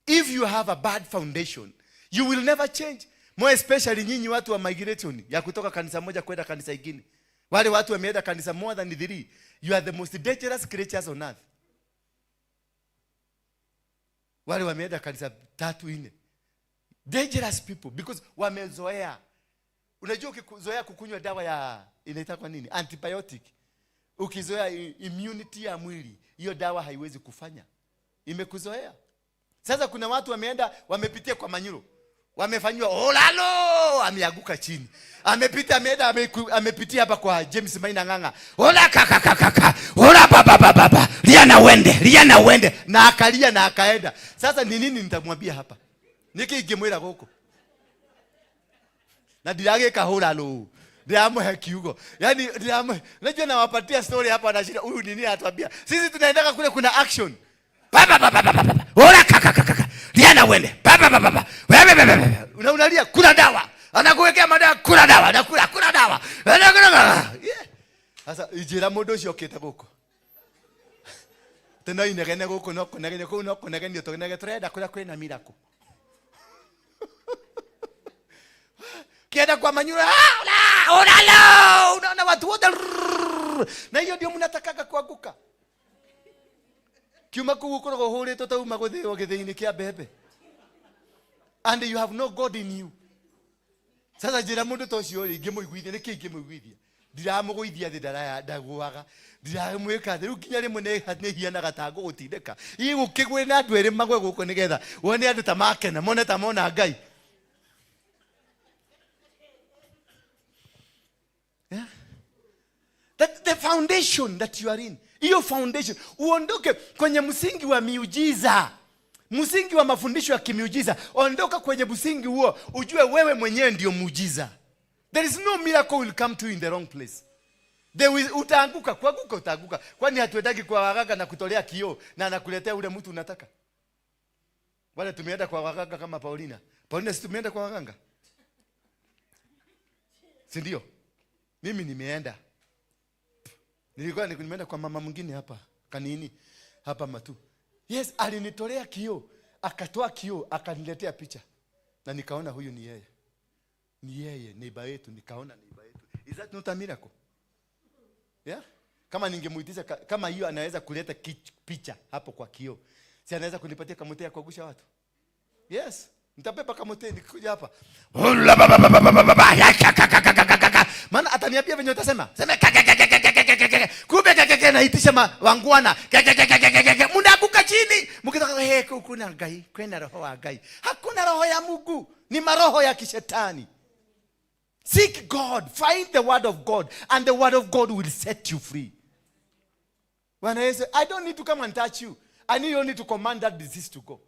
If you have a bad foundation, you will never change. More especially nyinyi watu wa migration ya kutoka kanisa moja kwenda kanisa ingine. Wale watu wameenda kanisa more than 3. You are the most dangerous creatures on earth. Wale wameenda kanisa 3 4. Dangerous people because wamezoea. Unajua ukizoea kukunywa dawa ya inaitwa nini? Antibiotic. Ukizoea immunity ya mwili, hiyo dawa haiwezi kufanya. Imekuzoea. Sasa kuna watu wameenda wamepitia kwa manyuro. Wamefanywa olalo, ameanguka chini. Amepita ameenda amepitia hapa kwa James Maina Ng'ang'a. Ola kaka kaka. Ola baba baba. Lia na uende, lia na uende. Na akalia na akaenda. Sasa ni nini nitamwambia hapa? Niki ingimwira guku. Na ndiragika hura lo. Ndiramũhe kiugo. Yaani ndiramũhe. Unajua nawapatia story hapa na shida. Huyu nini anatuambia? Sisi tunaendaka kule kuna action. Baba baba baba. Ola kaka kaka. Lia na uende. Baba baba baba. Wewe wewe. Unalia kuna dawa. Anakuwekea madawa kuna dawa. Anakula kuna dawa. Yeah. Sasa ijira mundu ucio okite guku. Tena inegene guku no kunegene kuu no kunegene tugenege turenda kuria kwina miracle. Kienda kwa manyura, olalo, unaona watu wote, na hiyo ndio mnatakaga kuanguka. Kiuma kuu ukoragwo huritwo ta uma guthio githĩinĩ kĩa mbembe. And you have no God in you. Sasa njĩra mũndũ ta ũcio rĩ, ingĩmũiguithia, nĩkĩ ingĩmũiguithia? Ndiramũgũithia thĩ, ndagũaga. Ndiramwĩka thĩ, rĩu nginya rĩmwe nĩhianaga ta ngũgũtindĩka. Ĩ gũkĩgwe na andũ erĩ magwe gũkũ nĩgetha wone andũ ta makena, mone ta mona Ngai. Yeah. That the foundation that you are in. Hiyo foundation. Uondoke kwenye msingi wa miujiza. Msingi wa mafundisho ya kimiujiza. Ondoka kwenye msingi huo, ujue wewe mwenyewe ndio muujiza. There is no miracle will come to you in the wrong place. There will, utaanguka, kuanguka utaanguka. Kwani hatuendagi kwa waganga na kutolea kioo na anakuletea ule mtu unataka? Wale tumeenda kwa waganga kama Paulina. Paulina, si tumeenda kwa waganga? Si ndio? Mimi nimeenda. Nilikuwa nimeenda kwa mama mwingine hapa, kanini hapa Matu. Yes, alinitolea kioo, akatoa kioo, akaniletea picha. Na nikaona huyu ni yeye. Ni yeye, neighbor yetu, nikaona neighbor yetu. Is that not a miracle? Yeah? Kama ningemuitisha kama hiyo anaweza kuleta picha hapo kwa kioo. Si anaweza kunipatia kamote ya kuangusha watu? Yes. Nitabeba kamote nikikuja hapa. Maana ataniambia venye utasema. Sema kumbe naitisha wangwana. Mnaanguka chini. Mkitaka he kuna Ngai, kuna roho wa Ngai. Hakuna roho ya Mungu, ni maroho ya kishetani. Seek God, find the word of God, and the word of God will set you free. Bwana Yesu, I don't need to come and touch you. I need only to command that disease to go.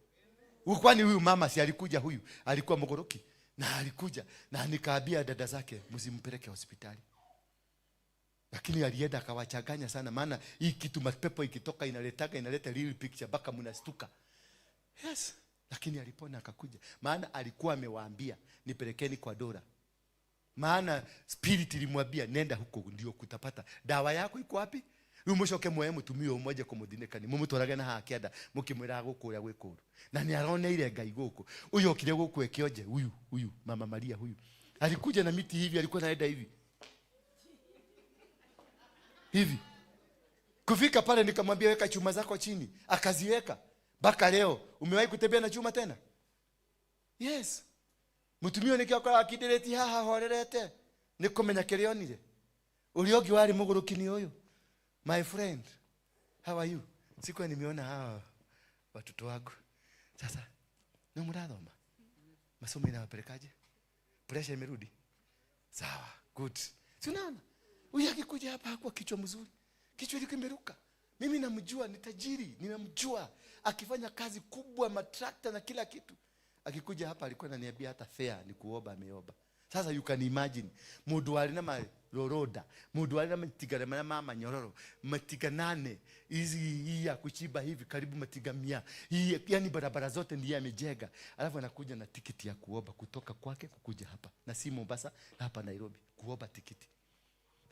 Kwani huyu mama si alikuja, huyu alikuwa mgoroki na alikuja na nikaambia dada zake msimpeleke hospitali. Lakini alienda akawachanganya sana, maana hii kitu mapepo ikitoka inaleta real picture mpaka mnastuka. Yes, lakini alipona akakuja, maana alikuwa amewaambia nipelekeni kwa Dora. Maana spirit ilimwambia nenda huko ndio kutapata dawa yako iko wapi? Rĩu mũcoke muoe mũtumia ũmwe nje kũmũthinĩkani, mũmũtwarage na haha kĩanda, mũkĩmwĩraga gũkũ ũrĩa gwĩ kũũru. Na nĩ aroneire Ngai gũkũ. Ũyũ okire gũkũ ekĩonje, huyu, huyu, Mama Maria huyu. Alikuja na miti hivi, alikuwa anaenda hivi. Hivi. Kufika pale nikamwambia, "Weka chuma zako chini." Akaziweka. Mpaka leo umewahi kutembea na chuma tena? Yes. Mutumia ũyũ nĩkĩo akoraga akindĩrĩtie haha horerete, nĩ kũmenya kĩrĩa onire. Ũrĩa ũngĩ warĩ mũgũrũki nĩ ũyũ. My friend, how are you? Sikuwa nimeona hawa watoto wangu. Sasa nĩ mũrathoma? Masomo inawapelekaje? Pressure imerudi? Sawa, good. Si unaona, huyu akikuja hapa hakuwa kichwa mzuri, kichwa ilikuwa imeruka. Mimi namjua, ni tajiri, ninamjua akifanya kazi kubwa, matrakta na kila kitu. Akikuja hapa alikuwa ananiambia hata fare ni kuomba ameomba. Sasa you can imagine mundu wari na maroroda, mundu wari na matigana marĩa ma manyororo, matiga 8 hizi, hii ya kuchimba hivi karibu matiga 100 hii, yani barabara zote ndiye amejenga, alafu anakuja na tikiti ya kuomba kutoka kwake kukuja hapa, na si Mombasa, na hapa Nairobi kuomba tikiti.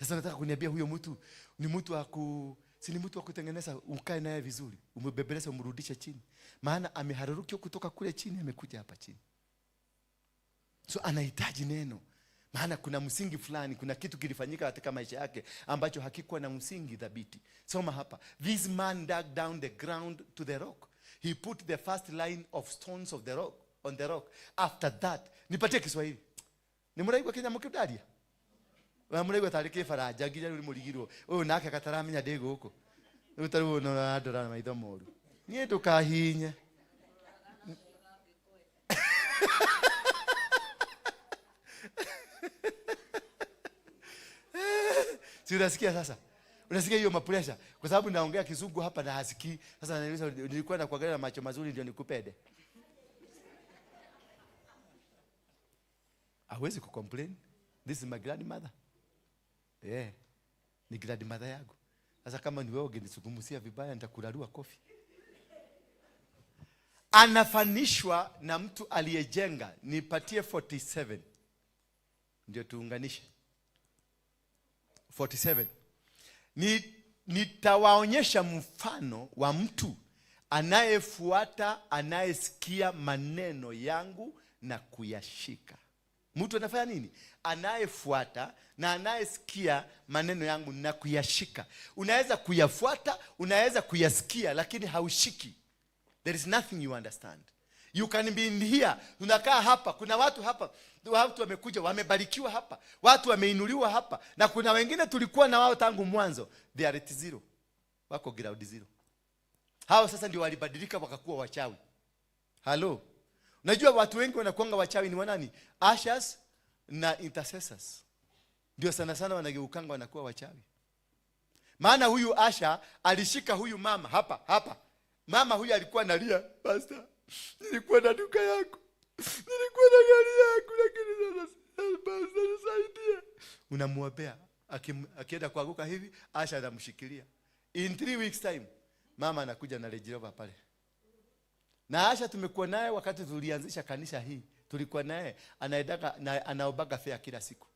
Sasa nataka kuniambia huyo mtu ni mtu wa ku si ni mtu wa kutengeneza, ukae naye vizuri, umebebeleza, umrudishe chini, maana ameharurukiwa kutoka kule chini, amekuja hapa chini. So anahitaji neno, maana kuna msingi fulani, kuna kitu kilifanyika katika maisha yake ambacho hakikuwa na msingi thabiti. Soma hapa, "This man dug down the ground to the rock. He put the first line of stones of the rock on the rock. After that," nipatie Kiswahili. Ni muraigua Kenya mukidaria? Muraigua tarĩ kĩbaranja nginya rĩu nĩmũrigirwo ũyũ nake gataramenya ndĩ gũkũ rĩu, tarĩu ũyũ ũrandora na maitho moru, niĩ ndũkahinye. Si unasikia sasa? Unasikia hiyo mapresha kwa sababu naongea Kizungu hapa na hasikii. Sasa ananiuliza, "Nilikuwa nakuangalia na macho mazuri ndio nikupende?" Hawezi kucomplain. This is my grandmother. Yeah. Ni grandmother yangu. Sasa kama ni wewe ungenizungumzia vibaya, nitakurarua kofi. Anafanishwa na mtu aliyejenga. Nipatie 47 ndio tuunganishe. 47. Nitawaonyesha mfano wa mtu anayefuata, anayesikia maneno yangu na kuyashika. Mtu anafanya nini? Anayefuata na anayesikia maneno yangu na kuyashika. Unaweza kuyafuata, unaweza kuyasikia, lakini haushiki. There is nothing you understand. You can be in here. Tunakaa hapa, kuna watu hapa, watu wamekuja, wamebarikiwa hapa, watu wameinuliwa hapa, na kuna wengine tulikuwa na wao tangu mwanzo. They are at zero. Wako ground zero. Hao sasa ndio walibadilika wakakuwa wachawi. Halo. Unajua watu wengi wanakuanga wachawi ni wanani? Ushers na intercessors. Ndio sana sana wanageukanga wanakuwa wachawi. Maana huyu usher alishika huyu mama hapa hapa. Mama huyu alikuwa analia, "Pastor, nilikuwa na duka yangu, nilikuwa na gari yangu, lakini sasa, pastor, nisaidie." Unamuombea, akienda kuanguka hivi, usher anamshikilia. In 3 weeks time, mama anakuja na Range Rover pale. Na usher tumekuwa naye wakati tulianzisha kanisa hii, tulikuwa naye anaendaga na anaombaga fare kila siku.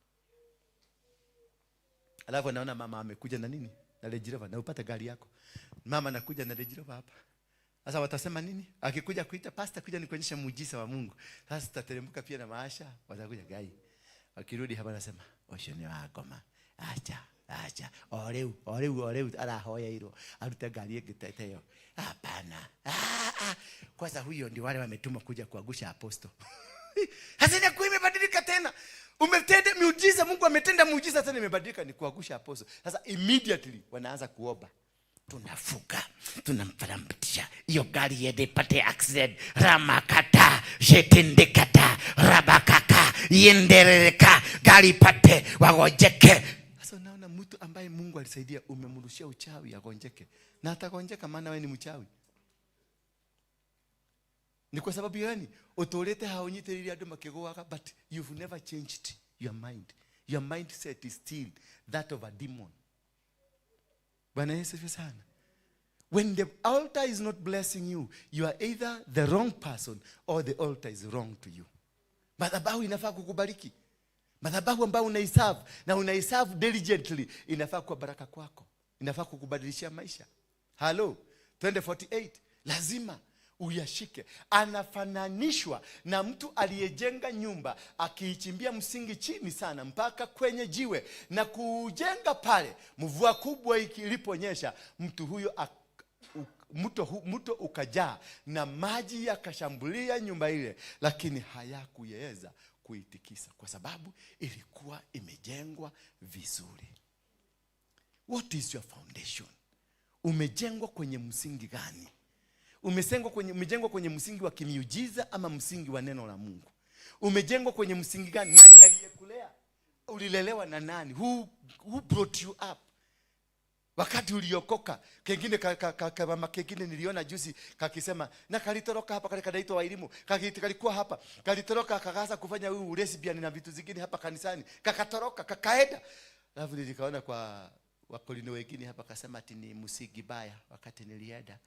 Alafu anaona mama amekuja na nini? Na Range Rover, na upate gari yako. Mama anakuja na Range Rover hapa. Sasa watasema nini? Akikuja kuita, "Pastor, kuja nikuonyeshe muujiza wa Mungu." Sasa tutateremka pia na mausher, watakuja gai. Akirudi hapa anasema, "Ucio ni wa ngoma. Acha, acha. O riu, o riu, o riu arahoyairwo arute ngari ĩngĩ ta ĩyo. Hapana. Ah, ah. Kwanza huyo ndio wale wametumwa kuja kuangusha apostle." Sasa inakuwa imebadilika tena. Umetenda miujiza, Mungu ametenda muujiza tena imebadilika ni kuangusha apostle. Sasa immediately wanaanza kuomba. Tunafuka, tunamfaramtisha hiyo gari iende ipate accident, ramakata shetendekata rabakaka iendeleleka, gari ipate wagonjeke. Sasa unaona mtu ambaye Mungu alisaidia umemrushia uchawi agonjeke. Na atagonjeka maana wewe ni mchawi. Ni kwa sababu gani? Uturite haunyitiririe andu makigwaga, but you've never changed your mind. Your mindset is still that of a demon. Bwana Yesu asifiwe sana. When the altar is not blessing you, you are either the wrong person or the altar is wrong to you. Madhabahu inafaa kukubariki. Madhabahu ambayo unaiserve na unaiserve diligently inafaa kuwa baraka kwako. Inafaa kukubadilishia maisha. Halo, twende 48. Lazima Uyashike. Anafananishwa na mtu aliyejenga nyumba akiichimbia msingi chini sana mpaka kwenye jiwe na kuujenga pale. Mvua kubwa iliponyesha, mtu huyo mto ukajaa na maji yakashambulia nyumba ile, lakini hayakuweza kuitikisa kwa sababu ilikuwa imejengwa vizuri. What is your foundation? Umejengwa kwenye msingi gani? Umejengwa kwenye msingi wa kimiujiza ama msingi wa neno la Mungu? Umejengwa kwenye msingi gani? Nani aliyekulea? Ulilelewa na nani? Who brought you up? Wakati uliokoka, kengine mama kengine niliona juzi kakisema na kalitoroka hapa, kale kanaitwa Wairimu, kalikuwa hapa, kalitoroka kakaanza kufanya huyu lesbian na vitu zingine hapa kanisani, kakatoroka kakaenda. Alafu nilikaona kwa wakolino wengine hapa kasema ati ni msingi baya. Wakati nilienda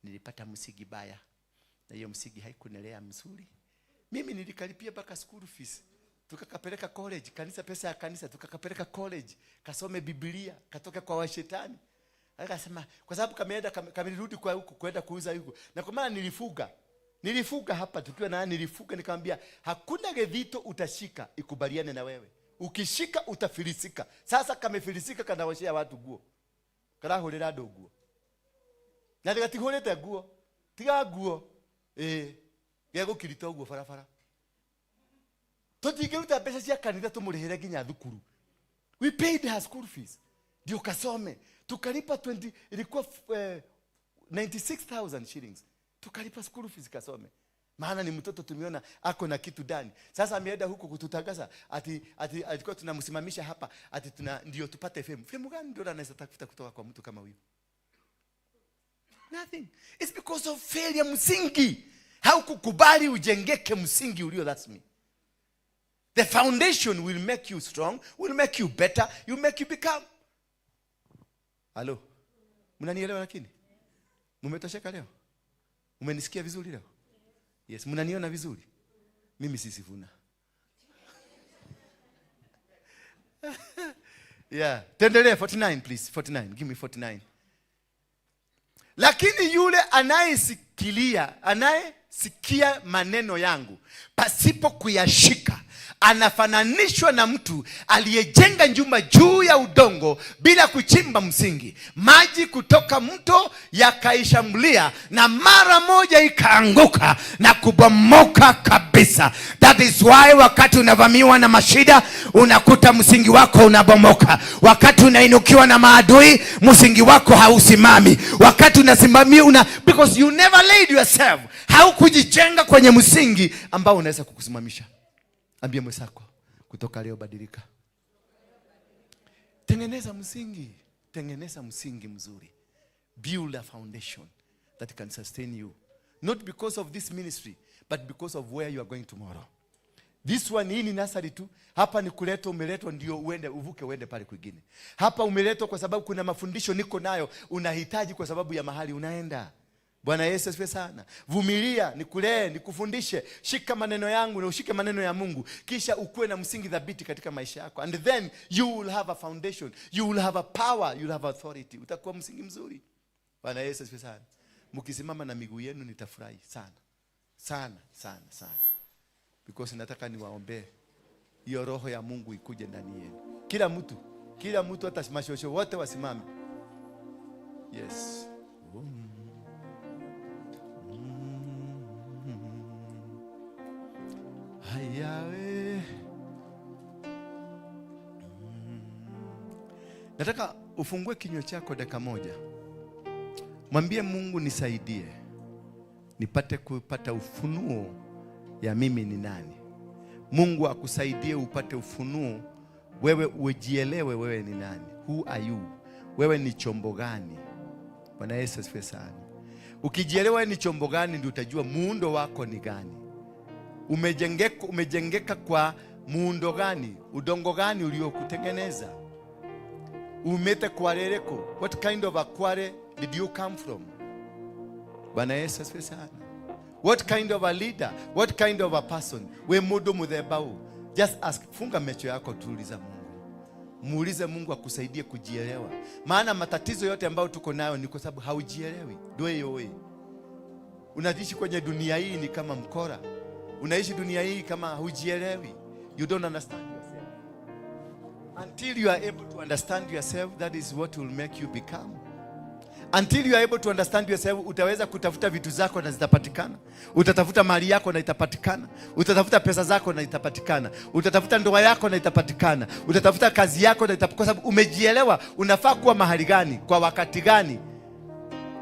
nilipata msingi baya, na hiyo msingi haikunilea mzuri. Mimi nilikalipia mpaka school fees, tukakapeleka college, kanisa, pesa ya kanisa, tukakapeleka college, kasome Biblia, katoka kwa washetani. Akasema kwa sababu kameenda kamerudi kwa huko kwenda kuuza huko. Na kwa maana nilifuga hapa tukiwa na nilifuga, nikamwambia hakuna gethito utashika ikubaliane na wewe. Ukishika utafilisika. Sasa kamefilisika, kanawashia watu nguo. Karahurira andu nguo. Na ndigatihurite nguo. Tiga nguo. Gegũkirita ũguo barabara. Tũtingĩruta mbeca cia kanitha tũmũrĩhĩre nginya thukuru. We paid her school fees. Ndio kasome. Tukalipa 20, ilikuwa 96,000 shillings. Tukalipa school fees kasome. Maana ni mtoto tumeona ako na kitu ndani. Sasa ameenda huko kututangaza ati alikuwa tunamsimamisha hapa ati tuna ndio tupate fame. Fame gani ndio anaweza tafuta kutoka kwa mtu kama huyo? Nothing. It's because of failure msingi. Haukukubali ujengeke msingi ulio rasmi. The foundation will make you strong, will make you better, will make you become. Halo? Mnanielewa lakini? Mumetosheka leo? Umenisikia vizuri leo? Yes, mnaniona vizuri? Mimi si Sifuna. Yeah, tuendelee 49 please, 49. Give me 49. Lakini yule anayesikia maneno yangu pasipo kuyashika anafananishwa na mtu aliyejenga nyumba juu ya udongo bila kuchimba msingi. Maji kutoka mto yakaishambulia na mara moja ikaanguka na kubomoka kabisa. That is why wakati unavamiwa na mashida unakuta msingi wako unabomoka. Wakati unainukiwa na maadui msingi wako hausimami. Wakati unasimamia because you never laid yourself. Haukujijenga kwenye msingi ambao unaweza kukusimamisha. Ambia mwenzako, kutoka leo badilika. Tengeneza msingi. Tengeneza msingi mzuri. Build a foundation that can sustain you. Not because of this ministry, but because of where you are going tomorrow. This one, hii ni nursery tu. Hapa ni kuletwa, umeletwa ndio uende, uvuke uende pale kwingine. Hapa umeletwa kwa sababu kuna mafundisho niko nayo unahitaji kwa sababu ya mahali unaenda. Bwana Yesu asifiwe sana. Vumilia, nikulee, nikufundishe. Shika maneno yangu na ushike maneno ya Mungu. Kisha ukuwe na msingi thabiti katika maisha yako. And then you will have a foundation. You will have a power. You will have authority. Utakuwa msingi mzuri. Bwana Yesu asifiwe sana. Mkisimama na miguu yenu nitafurahi sana. Sana, sana, sana. Because nataka niwaombee hiyo roho ya Mungu ikuje ndani yenu. Kila mtu hata mashosho wote wasimame. Yes. Hayawe. Nataka ufungue kinywa chako dakika moja. Mwambie Mungu, nisaidie nipate kupata ufunuo ya mimi ni nani. Mungu akusaidie upate ufunuo, wewe ujielewe wewe ni nani. Who are you? Wewe ni chombo gani? Bwana Yesu asifiwe sana. Ukijielewa ni chombo gani ndio utajua muundo wako ni gani. Umejengeka kwa muundo gani? Udongo gani uliokutengeneza? Umete kwarereko. What kind of a kware did you come from? Bwana Yesu asifiwe sana. What kind of a leader? What kind of a person? We mudu muthebau. Just ask. Funga macho yako, tuuliza Mungu. Muulize Mungu akusaidie kujielewa. Maana matatizo yote ambayo tuko nayo ni kwa sababu haujielewi. Doe yoe. Unaishi kwenye dunia hii ni kama mkora. Unaishi dunia hii kama hujielewi. You don't understand yourself. Until you are able to understand yourself, that is what will make you become. Until you are able to understand yourself, utaweza kutafuta vitu zako na zitapatikana. Utatafuta mali yako na itapatikana. Utatafuta pesa zako na itapatikana. Utatafuta ndoa yako na itapatikana. Utatafuta kazi yako na itapatikana, kwa sababu umejielewa unafaa kuwa mahali gani, kwa wakati gani.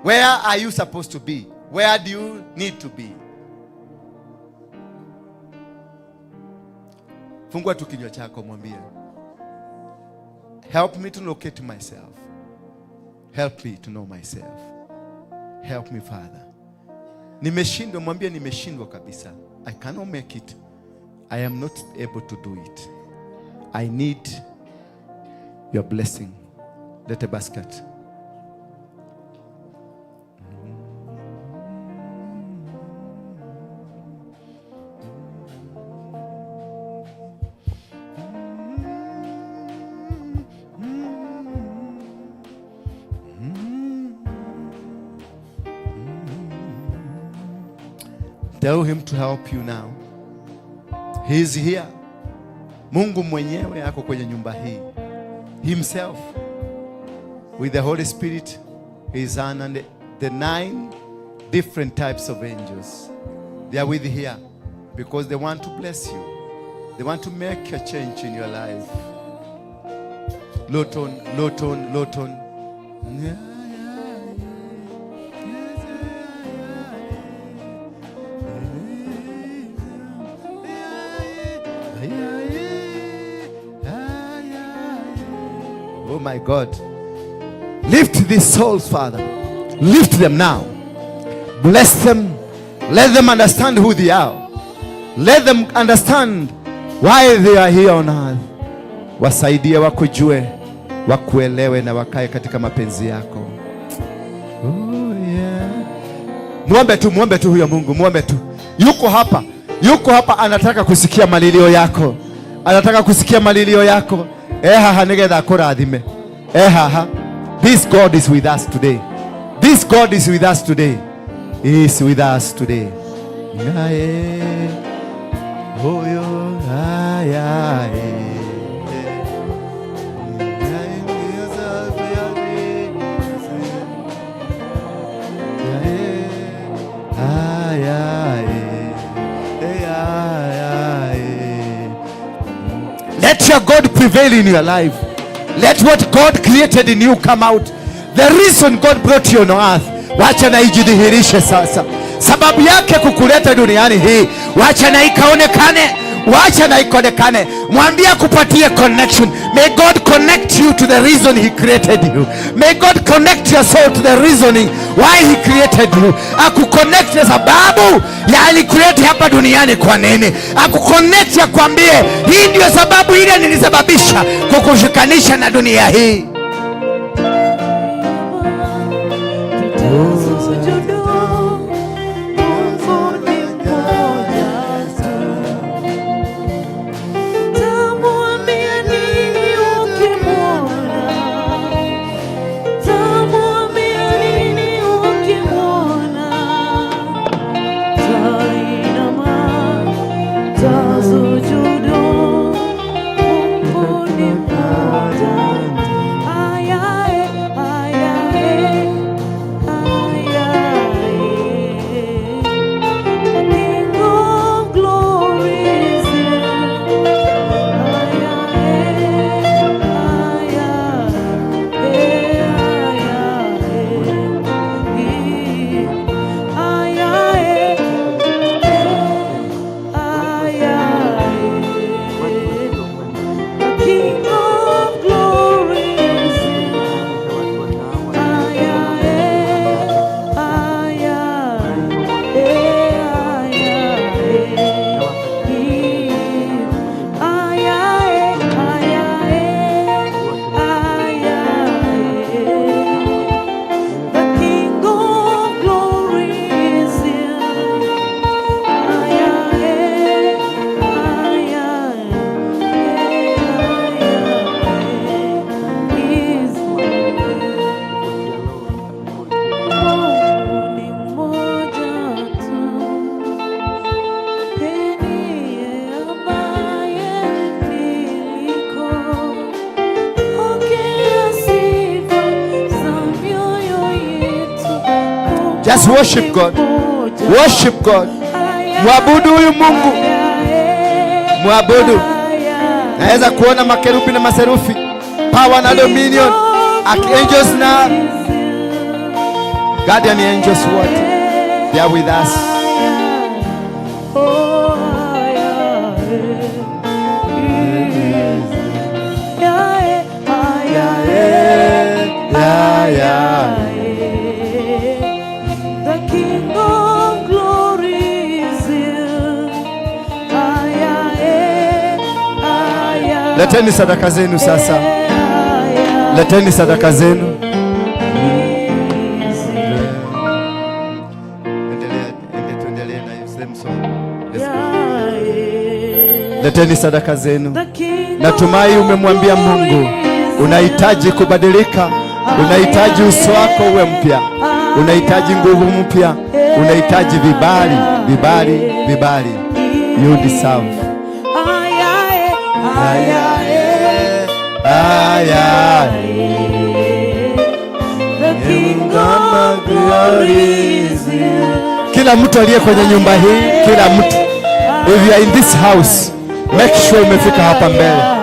Where are you supposed to be? Where do you need to be? Fungua tu kinywa chako, mwambie, "Help me to locate myself. Help me to know myself. Help me, Father." Nimeshindwa, mwambie nimeshindwa kabisa. I cannot make it. I am not able to do it. I need your blessing. Let a basket. Tell him to help you now. He is here. Mungu mwenyewe ako kwenye nyumba hii. Himself with the Holy Spirit, his Son, and the nine different types of angels. They are with here because they want to bless you. They want to make a change in your life. Loton, Loton, Loton. Oh my God. Lift these souls, Father. Lift them now. Bless them. Let them understand who they are. Let them understand why they are here on earth. Wasaidie wakujue, wakuelewe na wakae katika mapenzi yako. Oh, yeah. Muombe tu, muombe tu huyo Mungu, muombe tu. Yuko hapa, yuko hapa, anataka kusikia malilio yako, anataka kusikia malilio yako. Ehaha nigetha akũrathime. Ehaha. This God is with us today. This God is with us today. He is with us today. Ngae, oyo, ayae. Let your God prevail in your life. Let what God created in you come out. The reason God brought you on earth, wacha na ijidhihirishe sasa. Sababu yake kukuleta duniani hii, wacha na ikaonekane, wacha na ikaonekane. Mwambie akupatie connection. May God connect you to the reason he created you. May God connect your soul to the reasoning why he created you. Akuconnect na sababu ya alicreate hapa duniani kwa nini. Akuconnect, akwambie hii ndio sababu ile nilisababisha kukushikanisha na dunia hii. Tutasujudu, Mungu ni mmoja tu. Tamwambia nini ukimwona? Tamwambia nini ukimwona? Tainama, tasujudu, Mungu ni mmoja. Ayae, ayae, ayae. Just worship God. Worship God. Mwabudu huyu Mungu. Mwabudu. Naweza kuona makerubi na maserufi, power na dominion, archangels na guardian angels wote. They are with us. Oh, aya, eh, aya, eh, Ya. The King of Glory is here. Aya, eh, aya, Leteni sadaka zenu sasa. Aya, Leteni sadaka zenu. Is here. Endelea, tuendelee na same song. Let's go. Yeah. Leteni sadaka zenu. The King Natumai of umemwambia Mungu Glory is unahitaji kubadilika, unahitaji uso wako uwe mpya, unahitaji nguvu mpya, unahitaji vibali, vibali, vibali. You deserve. Aya, eh, aya, eh, Aya. The King of Glory is here. Kila mtu aliye kwenye nyumba hii, kila mtu, if you are in this house, make sure umefika hapa mbele.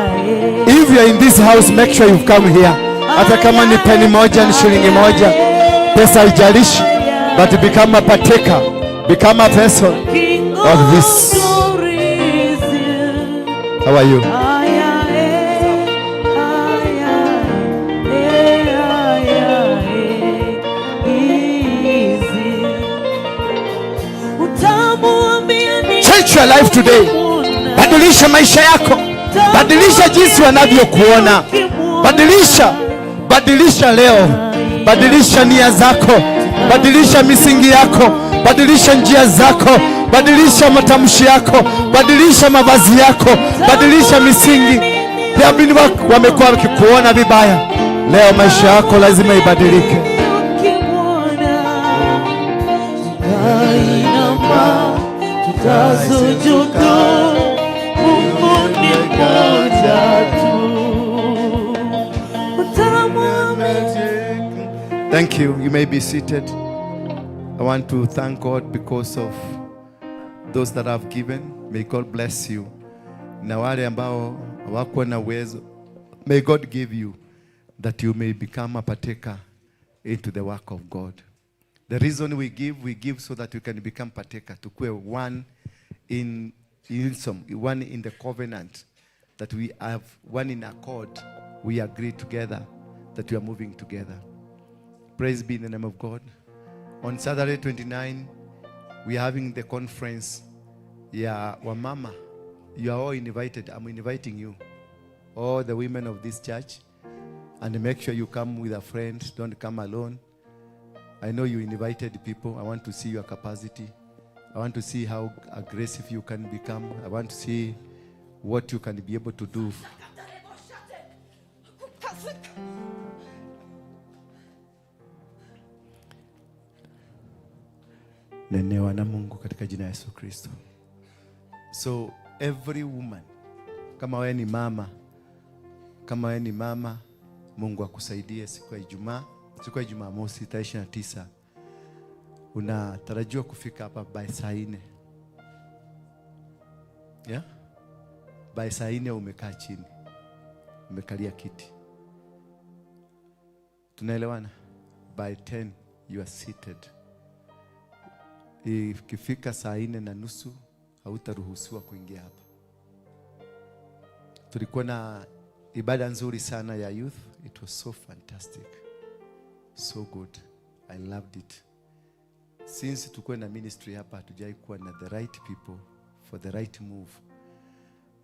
If you are in this house, make sure you've come here. Hata kama ni peni moja, ni shilingi moja, pesa haijalishi, but become a partaker, become a person King of this. Glory is here. How are you? Aya, eh, aya, eh, aya, eh, is here. Utamwambia nini Change your life today. Badilisha maisha yako, badilisha jinsi wanavyokuona, badilisha, badilisha leo, badilisha nia zako, badilisha misingi yako, badilisha njia zako, badilisha matamshi yako, badilisha mavazi yako, badilisha misingi. Pia wamekuwa wakikuona vibaya, leo maisha yako lazima ibadilike. Ukimwona tutainama, tutasujudu, Mungu ni mmoja tu. Utamwamini. Thank you. You may be seated. I want to thank God because of those that have given. May God bless you. Na wale ambao hawakuwa na uwezo, may God give you that you may become a partaker into the work of God. The reason we give so that we can become partaker, tukue one in some, one in the covenant, that we have one in accord, we agree together that we are moving together. Praise be the name of God. On Saturday 29, we are having the conference ya wamama. You are all invited. I'm inviting you, all the women of this church, and make sure you come with a friend. Don't come alone. I know you invited people. I want to see your capacity. I want to see how aggressive you can become. I want to see what you can be able to do. Nenewa na Mungu katika jina la Yesu Kristo. So every woman, kama wewe ni mama, kama wewe ni mama, Mungu akusaidie siku ya Ijumaa, siku ya Jumamosi tarehe 29 unatarajiwa kufika hapa by saa 4. Yeah? By saa 4 umekaa chini, umekalia kiti. Tunaelewana? By 10 you are seated. Ikifika saa 4:30 hautaruhusiwa kuingia hapa. Tulikuwa na ibada nzuri sana ya youth. It was so fantastic. So good. I loved it. Since tukuwe na ministry hapa hatujai kuwa na the right people for the right move.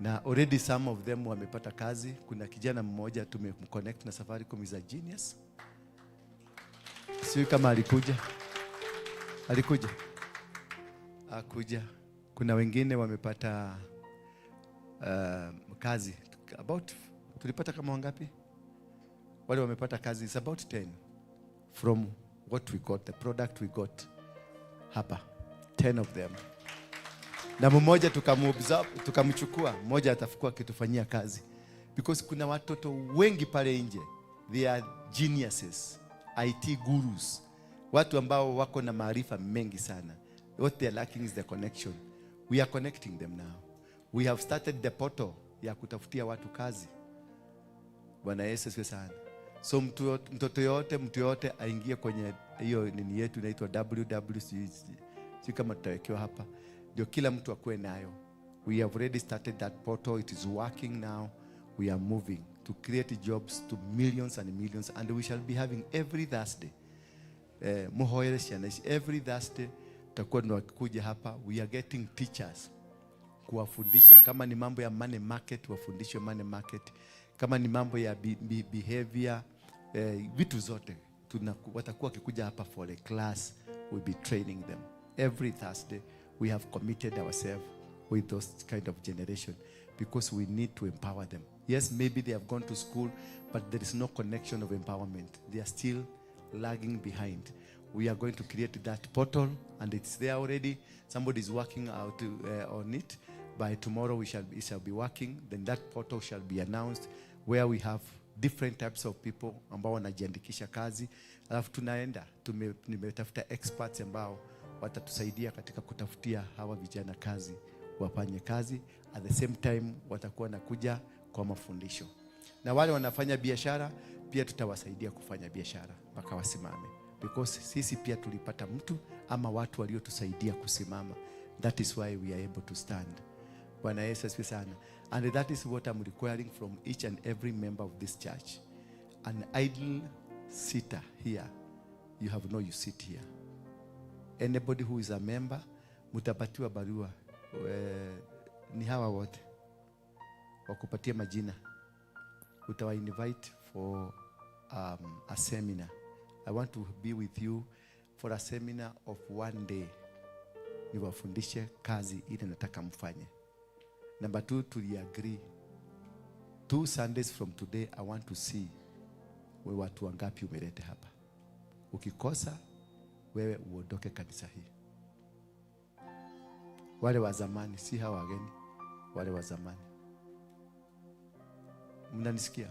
Na already some of them wamepata kazi. Kuna kijana mmoja tumemconnect na Safaricom, is a genius. Sijui kama alikuja. Alikuja. Akuja. Kuna wengine wamepata kazi. About, tulipata kama wangapi? Wale wamepata kazi is about 10 from what we got, the product we got hapa. 10 of them. Na mmoja tukamobserve, tukamchukua, mmoja atakuwa akitufanyia kazi. Because kuna watoto wengi pale nje, they are geniuses, IT gurus. Watu ambao wako na maarifa mengi sana. What they are lacking is the connection. We are connecting them now. We have started the portal ya kutafutia watu kazi. Bwana Yesu asifiwe sana. So mtoto yote, mtu yote aingie kwenye hiyo nini yetu inaitwa www, sijui kama tutawekewa hapa, ndio kila mtu akuwe nayo. We have already started that portal. It is working now. We are moving to create jobs to millions and millions, and we shall be having every Thursday, muhoere ciana ici. Every Thursday tutakuwa tunakuja hapa. We are getting teachers kuwafundisha, kama ni mambo ya money market, wafundishwe money market, kama ni mambo ya behavior, vitu zote watakuwa wakikuja hapa for a class. We'll be training them every Thursday. We have committed ourselves with those kind of generation because we need to empower them. Yes, maybe they have gone to school, but there is no connection of empowerment. They are still lagging behind. We are going to create that portal, and it's there already. Somebody is working out on it. By tomorrow it shall be working. Then that portal shall be announced, where we have different types of people ambao wanajiandikisha kazi, alafu tunaenda nimetafuta experts ambao watatusaidia katika kutafutia hawa vijana kazi, wafanye kazi. At the same time watakuwa nakuja kwa mafundisho, na wale wanafanya biashara pia tutawasaidia kufanya biashara mpaka wasimame, because sisi pia tulipata mtu ama watu waliotusaidia kusimama. That is why we are able to stand. Bwana Yesu asifiwe sana. And that is what I'm requiring from each and every member of this church. An idle sitter here, you have no, you sit here. Anybody who is a member, mutapatiwa barua. Ni hawa wote wakupatia majina, utawa invite for a seminar. I want to be with you for a seminar of one day, niwafundishe kazi ile nataka mfanye. Number two, tuliagree 2 Sundays from today, I want to see we watu wangapi umelete hapa. Ukikosa, wewe uondoke kanisa hii. Wale wa zamani, si hawa wageni, wale wa zamani. Mnanisikia?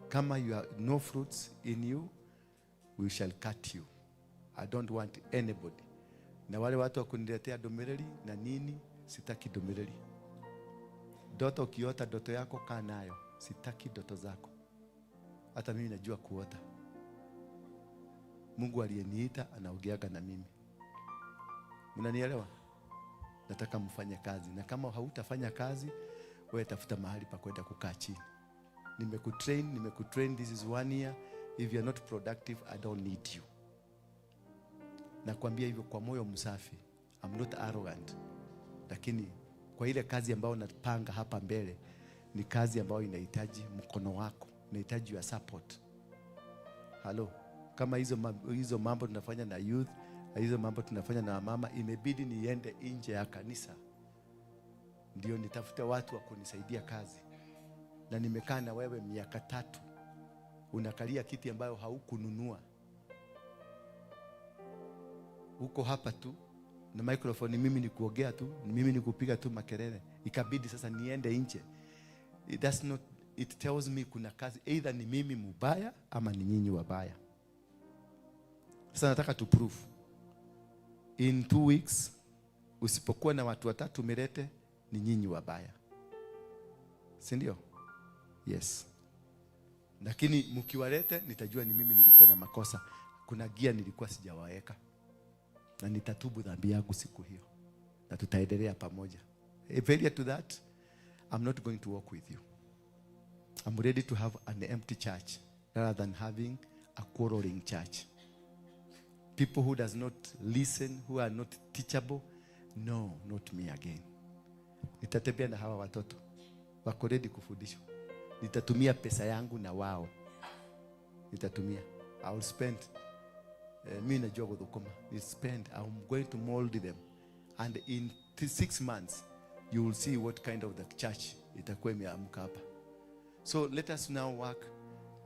Kama you are no fruits in you, we shall cut you. I don't want anybody. Na wale watu wa kuniletea domereri na nini, sitaki domereri. Ndoto ukiota ndoto yako, kaa nayo, sitaki ndoto zako. Hata mimi najua kuota. Mungu aliyeniita anaongeaga na mimi. Mnanielewa? Nataka mfanye kazi, na kama hautafanya kazi, wewe tafuta mahali pa kwenda kukaa chini. Nimekutrain, nimekutrain, this is one year. If you are not productive, I don't need you. Nakwambia hivyo kwa moyo msafi. I'm not arrogant. Lakini kwa ile kazi ambayo napanga hapa mbele ni kazi ambayo inahitaji mkono wako, inahitaji your support. Halo, kama hizo mambo tunafanya na youth, na hizo mambo tunafanya na mama, imebidi niende nje ya kanisa ndio nitafute watu wa kunisaidia kazi. Na nimekaa na wewe miaka 3, unakalia kiti ambayo haukununua, uko hapa tu na microphone, mimi ni kuongea tu, mimi ni kupiga tu makelele. Ikabidi sasa niende nje. It does not, it tells me kuna kazi, either ni mimi mubaya ama ni nyinyi wabaya. Sasa nataka to prove in 2 weeks, usipokuwa na watu watatu umelete, ni nyinyi wabaya, si ndio? Yes, lakini mkiwalete nitajua ni mimi nilikuwa na makosa. Kuna gia nilikuwa sijawaweka, na nitatubu dhambi yangu siku hiyo, na tutaendelea pamoja. A failure to that, I'm not going to work with you. I'm ready to have an empty church rather than having a quarreling church. People who does not listen, who are not teachable, no, not me again. Nitatembea na hawa watoto wako ready kufundishwa. Nitatumia pesa yangu na wao, nitatumia. I will spend. Mi najua kuthukuma. Ni spend. I'm going to mold them, and in 6 months you will see what kind of the church itakuwa imeamka hapa. So let us now work.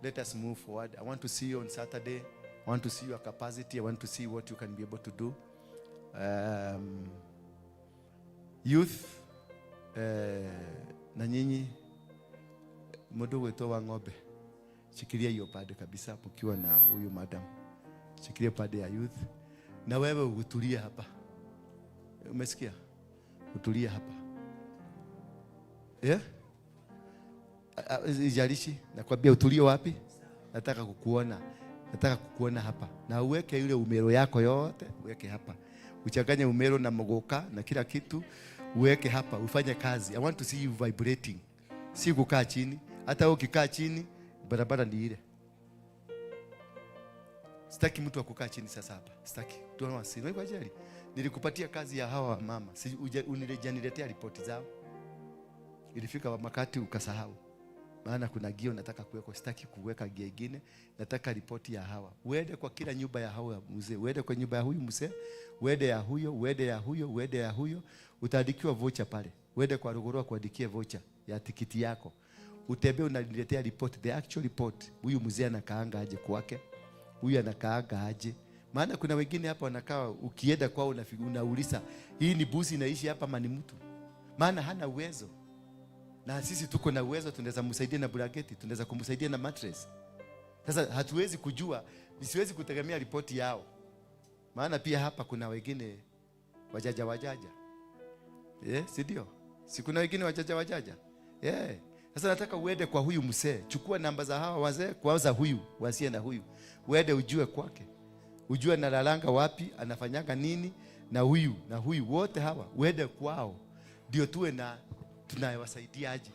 Let us move forward. I want to see you on Saturday. I want to see your capacity. I want to see what you can be able to do. Youth, na nyinyi mũndũ gwĩtwo wa ng'ombe, shikilia hiyo pande kabisa, mkiwa na huyu madam, shikilia. Shikilia pande ya youth. Na wewe utulie hapa. Umesikia? Utulie hapa. Yeah? Ijalishi, nakwambia utulie wapi? Nataka kukuona. Nataka kukuona hapa. Na uweke yule umero yako yote, uweke hapa. Uchanganye umero na mogoka na kila kitu, uweke hapa, ufanye kazi. I want to see you vibrating. Si kukaa chini. Hata ukikaa chini, barabara ni ile. Sitaki mtu akukaa chini sasa hapa. Sitaki. Tunaona si. Wewe ajali. Nilikupatia kazi ya hawa mama. Si unilejaniletea ripoti zao. Ilifika wakati ukasahau. Maana kuna gio nataka kuweka, sitaki kuweka gia ingine, nataka ripoti ya hawa. Uende kwa kila nyumba ya hawa mzee, uende kwa nyumba ya huyu mzee, uende ya huyo, uende ya huyo, uende ya huyo, utaandikiwa voucher pale. Uende kwa Ruguru kuandikia voucher ya tikiti yako. Utembee unaniletea report, the actual report. Huyu mzee anakaanga aje kwake? Huyu anakaanga aje? Maana kuna wengine hapa wanakaa, ukienda kwao unauliza, hii ni busi inaishi hapa ama ni mtu? Maana hana uwezo. Na sisi tuko na uwezo, tunaweza kumsaidia na blanketi, tunaweza kumsaidia na mattress. Sasa hatuwezi kujua, siwezi kutegemea ripoti yao. Maana pia hapa kuna wengine wajaja wajaja. Si ndio? Si kuna wengine wajaja wajaja? Sasa nataka uende kwa huyu mzee, chukua namba za hawa wazee, kwanza huyu, wasie na huyu. Uende ujue kwake. Ujue analalanga wapi, anafanyanga nini, na huyu, na huyu, wote hawa uende kwao. Ndio tuwe na tunawasaidiaje.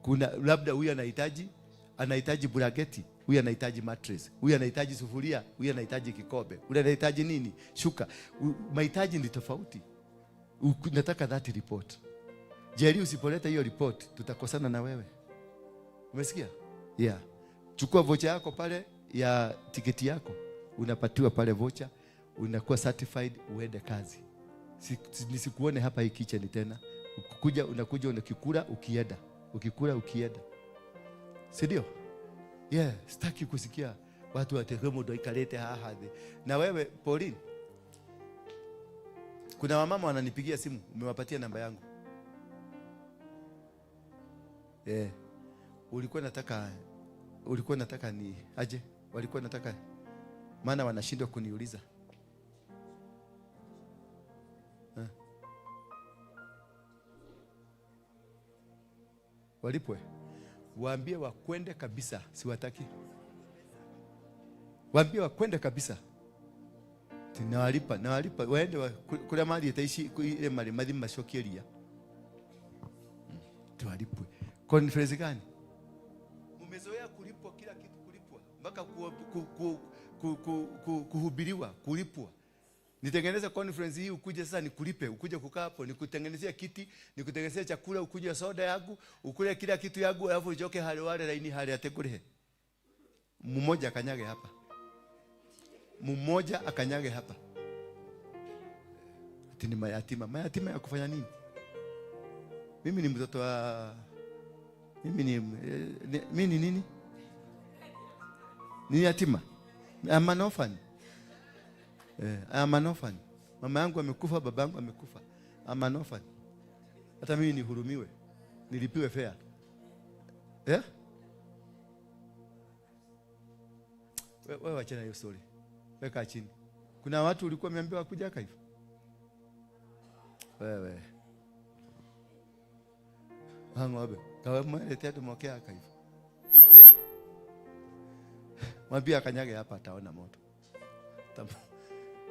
Kuna labda huyu anahitaji blanketi, huyu anahitaji mattress, huyu anahitaji sufuria, huyu anahitaji kikombe, huyu anahitaji nini? Shuka. Mahitaji ni tofauti. Nataka that report. Jerry, usipoleta hiyo report tutakosana na wewe. Umesikia? Yeah. Chukua vocha yako pale ya tiketi yako. Unapatiwa pale vocha, unakuwa certified uende kazi. Nisikuone hapa hii kitchen tena. Ukuja, unakuja unakikula ukienda. Ukikula ukienda. Si ndio? Yeah, sitaki kusikia watu watekemo ndo ikalete haha. Na wewe Pauline, kuna wamama wananipigia simu, umewapatia namba yangu. Yeah. Ulikuwa nataka ni aje? Walikuwa nataka, maana wanashindwa kuniuliza. Walipwe. Waambie wakwende kabisa, siwataki. Waambie wakwende kabisa. Nawalipa, nawalipa. Waende kule mali itaishi ile mali madhi mashokelia. Tuwalipwe. Conference gani? Mmezoea kulipwa kila kitu, kulipwa mpaka kuhubiriwa, kulipwa. Nitengeneze conference hii ukuje sasa nikulipe, ukuje kukaa hapo, nikutengenezea kiti, nikutengenezea chakula, ukuje soda yangu, ukule kila kitu yangu, alafu ujoke hali wale laini hali atekure. Mmoja akanyage hapa. Mmoja akanyage hapa. Ati ni mayatima. Mayatima ya kufanya nini? Mimi ni mtoto wa mimi ni nini? Ni yatima. I'm an orphan. I'm an orphan. Mama yangu amekufa, baba yangu amekufa. I'm an orphan. Hata mimi nihurumiwe. Nilipiwe fare. Eh? Wewe achana hiyo story. Weka chini. Kuna watu ulikuwa umeambiwa kuja hapa hivyo. Wewe. Hangobe. Kawe mweletea tumokea hapa hivyo. Mwambie akanyage hapa ataona moto.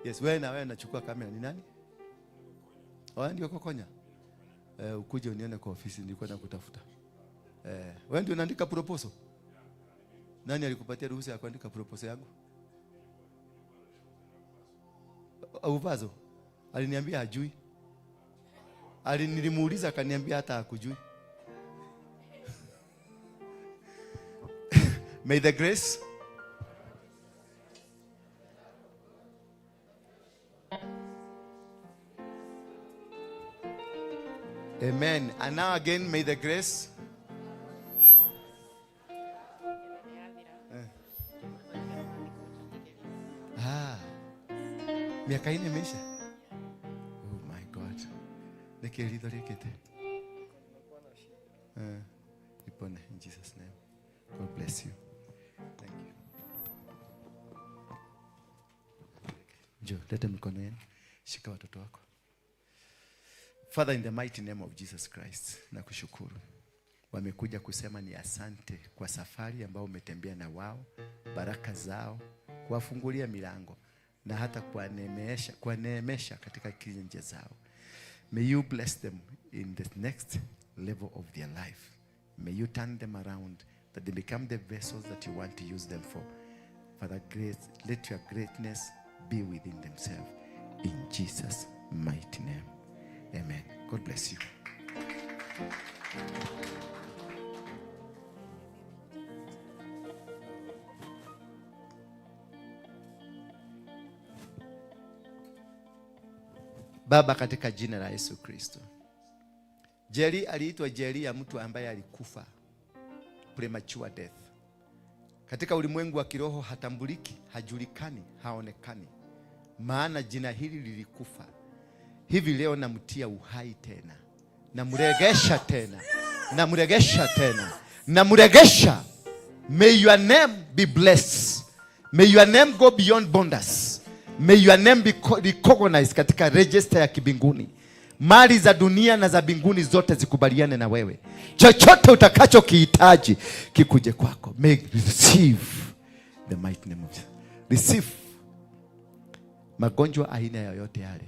Yes, wewe na wewe nachukua kamera ni nani? Wewe ndio Kokonya. Ukuje unione kwa ofisi, nilikuwa nakutafuta. Wewe ndio unaandika proposal? Nani alikupatia ruhusa ya kuandika proposal yangu? Uvazo. Aliniambia hajui. Nilimuuliza akaniambia hata hakujui. May the grace Amen. And now again, may the grace. Miaka ine imeisha. Oh my God. Neke rekete. Ipone in Jesus' name. God bless you. Thank you. Njoo, leta mikono yenu. Shika watoto wako. Father, in the mighty name of Jesus Christ, nakushukuru. Wamekuja kusema ni asante kwa safari ambayo umetembea na wao, baraka zao, kuwafungulia milango na hata kuwaneemesha katika kila njia zao. May you bless them in the next level of their life. May you turn them around that they become the vessels that you want to use them for. Father, grace, let your greatness be within themselves. In Jesus' mighty name. Amen. God bless you. Baba, katika jina la Yesu Kristo. Jeri aliitwa Jeri ya mtu ambaye alikufa premature death. Katika ulimwengu wa kiroho hatambuliki, hajulikani, haonekani, maana jina hili lilikufa. Hivi leo namtia uhai tena, namregesha tena, namregesha tena, namregesha. May your name be blessed. May your name go beyond borders. May your name be recognized katika register ya kibinguni. Mali za dunia na za mbinguni zote zikubaliane na wewe. Chochote utakachokihitaji kikuje kwako. May receive the mighty name of Jesus. Receive magonjwa aina yoyote yale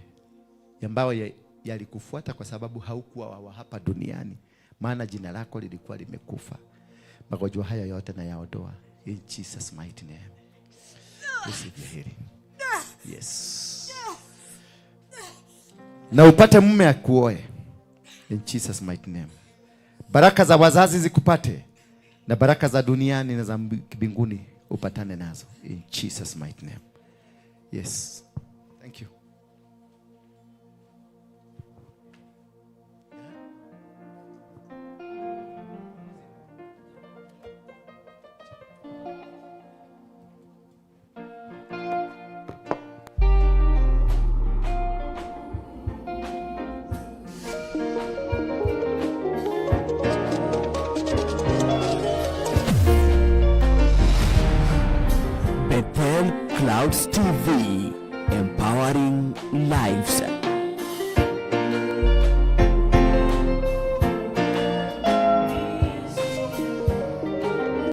ambayo yalikufuata kwa sababu haukuwa wa hapa duniani, maana jina lako lilikuwa limekufa. Magonjwa haya yote na yaondoa in Jesus mighty name. Receive your healing. Yes. Na upate mume akuoe in Jesus mighty name. Baraka za wazazi zikupate na baraka za duniani na za mbinguni upatane nazo in Jesus mighty name. Yes. Thank you. Bethel Clouds TV, empowering lives.